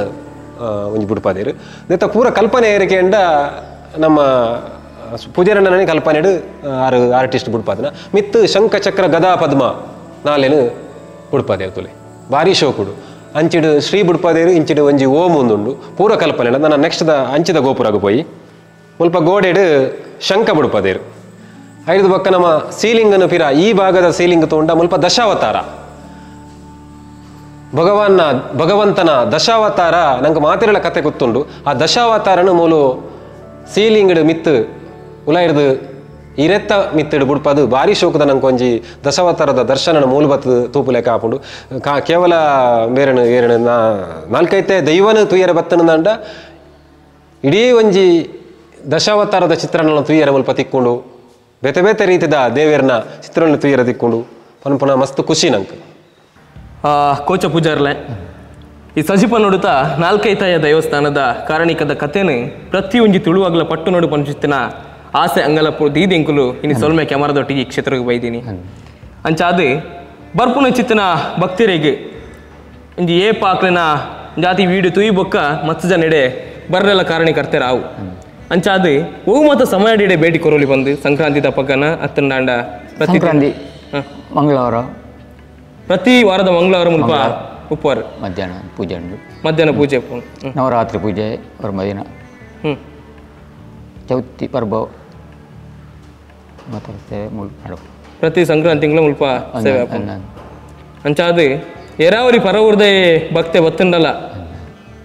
B: ಒಂಜಿ ಬುಡ್ಪದೇರು ನೆತ್ತ ಪೂರ ಕಲ್ಪನೆ ಏರಿಕೆ ಅಂಡ ನಮ್ಮ ಪೂಜಾರಣ್ಣನೇ ಕಲ್ಪನೆಡು ಆರು ಆರ್ಟಿಸ್ಟ್ ಬುಡ್ಪಾದನ ಮಿತ್ತು ಶಂಖ ಚಕ್ರ ಗದಾ ಪದ್ಮ ನಾಲೇನು ಬುಡ್ಪದೇರು ತುಲೆ ಭಾರಿ ಶೋಕುಡು ಅಂಚಿಡು ಶ್ರೀ ಬುಡ್ಪದೇರು ಇಂಚಿಡು ಒಂಜಿ ಓಂ ಒಂದುಂಡು ಪೂರ ಕಲ್ಪನೆ ನನ್ನ ನೆಕ್ಸ್ಟ್ the ಅಂಚಿದ ಗೋಪುರಗ ಪೋಯಿ ಮುಲ್ಪ ಗೋಡೆಡು ಶಂಖ ಬುಡ್ಪದೇರು ಐದು ಬಕ್ಕ ನಮ್ಮ ಸೀಲಿಂಗನು ಪಿರ ಈ ಭಾಗದ ಸೀಲಿಂಗ್ ತೋಂಡ ಮುಲ್ಪ ದಶಾವತಾರ ಭಗವಾನ್ನ ಭಗವಂತನ ದಶಾವತಾರ ನಂಗೆ ಮಾತಿರಳ ಕತೆ ಗೊತ್ತುಂಡು ಆ ದಶಾವತಾರನು ಮೂಲು ಸೀಲಿಂಗಡು ಮಿತ್ತು ಉಲಾಯಿರ್ದು ಇರೆತ್ತ ಮಿತ್ತಿಡು ಬುಡ್ಪದು ಭಾರಿ ಶೋಕದ ನಂಗೆ ಒಂಜಿ ದಶಾವತಾರದ ದರ್ಶನನ ಮೂಲ ಬತ್ತದ ತೂಪುಲೆಕ ಆಪುಂಡು ಕೇವಲ ಬೇರೆನು ಏರನು ನಾಲ್ಕೈತೆ ದೈವನು ತುಯ್ಯರ ಬತ್ತನಂದ ಇಡೀ ಒಂಜಿ ದಶಾವತಾರದ ಚಿತ್ರಣ ತುಯ್ಯರ ಮುಲ್ಪ ತಿಕ್ಕೊಂಡು ಬೇತೆ ಬೇತೆ ರೀತಿದ ದೇವೇರ್ನ ಚಿತ್ರಣ ತುಯ್ಯರ ತಿಕ್ಕೊಂಡು ಪನ್ಪುನ ಮಸ್ತ್ ಖುಷಿ ನಂಗೆ.
A: ಕೋಚ ಪೂಜಾರ್ಲೆ ಈ ಸಜಿಪ ನೋಡುತ್ತಾ ನಾಲ್ಕೈತಾಯ ದೇವಸ್ಥಾನದ ಕಾರಣಿಕದ ಕಥೆನು ಪ್ರತಿಯೊಂಜಿ ತುಳುವಾಗಲ ಪಟ್ಟು ನೋಡು ಪಂಚಿತ್ತಿನ ಆಸೆ ಅಂಗಲಪ್ಪು ದೀದಿಂಕುಲು ಇನ್ನು ಸೊಲ್ಮೆ ಕ್ಯಾಮರಾದೊಟ್ಟಿಗೆ ಈ ಕ್ಷೇತ್ರಕ್ಕೆ ಬೈದೀನಿ ಅಂಚಾದು ಬರ್ಪುನ ಚಿತ್ತನ ಭಕ್ತರಿಗೆ ಇಂಜಿ ಏ ಪಾಕ್ಲಿನ ಜಾತಿ ವೀಡು ತುಯಿ ಬೊಕ್ಕ ಮತ್ಸ ಜನ ಬರ್ರೆಲ್ಲ ಕಾರಣಿಕರ್ತೆ ರಾವು ಅಂಚಾದು ಓ ಮಾತ ಸಮಯ ಇಡೆ ಭೇಟಿ ಕೊರೋಲಿ ಬಂದು ಸಂಕ್ರಾಂತಿ ತಪ್ಪಕನ ಅತ್ತಂಡಾಂಡ
C: ಸಂಕ್ರಾಂತಿ ಮಂಗಳವಾರ
A: ಪ್ರತಿ ವಾರದ ಮಂಗಳವಾರ ಮುಲ್ಪ ಉಪವಾರ
C: ಮಧ್ಯಾಹ್ನ ಪೂಜೆ ಉಂಟು
A: ಮಧ್ಯಾಹ್ನ ಪೂಜೆ
C: ನವರಾತ್ರಿ ಪೂಜೆ ಮದಿನ ಚೌತಿ ಪರ್ವ
A: ಪ್ರತಿ ಸಂಕ್ರಾಂತಿ ಮುಲ್ಪ ಸೇವೆ ಆಪುಂಡು. ಅಂಚಾದ್ ಏರಾವರಿ ಪರವೂರ್ದ ಭಕ್ತೆ ಬತ್ತುಂಡಲ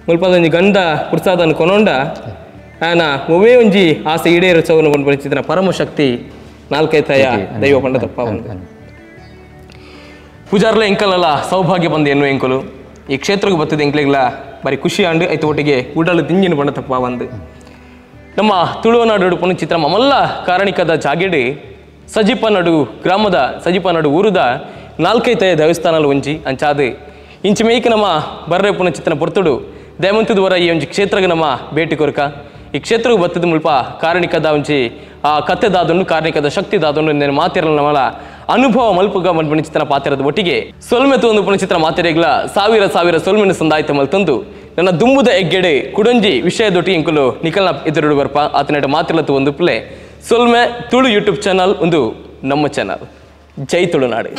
A: ಮುಲ್ಪದ ಒಂಜಿ ಗಂಧ ಪುರ್ಸಾದನ್ ಕೊನೊಂಡ ಆನ ಒವೇ ಒಂಜಿ ಆಸೆ ಈಡೇರು ಚೌನ ಪಂಚಿತ್ತಿನ ಪರಮಶಕ್ತಿ ನಾಲ್ಕೈತಾಯ ದೈವ ಪಂಡ ತಪ್ಪ ಪೂಜಾರ್ಲ ಎಂಕಲಲ್ಲ ಸೌಭಾಗ್ಯ ಬಂದು ಎನ್ನುವ ಎಂಕಲು ಈ ಕ್ಷೇತ್ರಕ್ಕೆ ಬತ್ತದೆ ಎಂಕ್ಲೆಗ್ಲ ಬಾರಿ ಖುಷಿ ಆಂಡು ಐತ ಒಟ್ಟಿಗೆ ಉಡಲು ದಿಂಜಿನ ಬಣ್ಣ ತಪ್ಪ ಬಂದು ನಮ್ಮ ತುಳುವನಾಡು ಪುನ ಚಿತ್ರ ಮಲ್ಲ ಕಾರಣಿಕದ ಜಾಗೆಡೆ ಸಜಿಪ ನಡು ಗ್ರಾಮದ ಸಜಿಪ ನಡು ಊರುದ ನಾಲ್ಕೈತಾಯ ದೇವಸ್ಥಾನಲು ಒಂಜಿ ಅಂಚಾದು ಇಂಚಿ ಮೇಯ್ಕ ನಮ್ಮ ಬರ್ರೆ ಪುನ ಚಿತ್ರನ ಪೊರ್ತುಡು ದಯಮಂತದವರ ಈ ಒಂಜಿ ಕ್ಷೇತ್ರಗೆ ನಮ್ಮ ಭೇಟಿ ಕೊರಕ ಈ ಕ್ಷೇತ್ರಕ್ಕೆ ಬತ್ತದ ಮುಲ್ಪ ಕಾರಣಿಕದ ಒಂಜಿ ಆ ಕತ್ತೆ ದಾದೊಂಡು ಕಾರಣಿಕದ ಶಕ್ತಿ ದಾದೊಂಡು ನೇನು ಮಾತಿರಲ್ಲ ನಮ್ಮಲ ಅನುಭವ ಮಲ್ಪುಗ ಮಲ್ಪುನ ಚಿತ್ರನ ಪಾತಿರದ ಒಟ್ಟಿಗೆ ಸೊಲ್ಮೆ ತೋಂದು ಪುನ ಚಿತ್ರ ಮಾತಿರೆಗ್ಲ ಸಾವಿರ ಸಾವಿರ ಸೊಲ್ಮೆನ ಸಂದಾಯ್ತ ಮಲ್ತಂದು ನನ್ನ ದುಂಬುದ ಎಗ್ಗೆಡೆ ಕುಡೊಂಜಿ ವಿಷಯದೊಟ್ಟಿಗೆ ಇಂಕುಲು ನಿಕಲ್ನ ಎದುರುಡು ಬರ್ಪ ಆತನೆಟ ಮಾತಿರಲ ಒಂದು ಪ್ಲೇ ಸೊಲ್ಮೆ ತುಳು ಯೂಟ್ಯೂಬ್ ಚಾನಲ್ ಒಂದು ನಮ್ಮ ಚಾನಲ್. ಜೈ ತುಳುನಾಡು.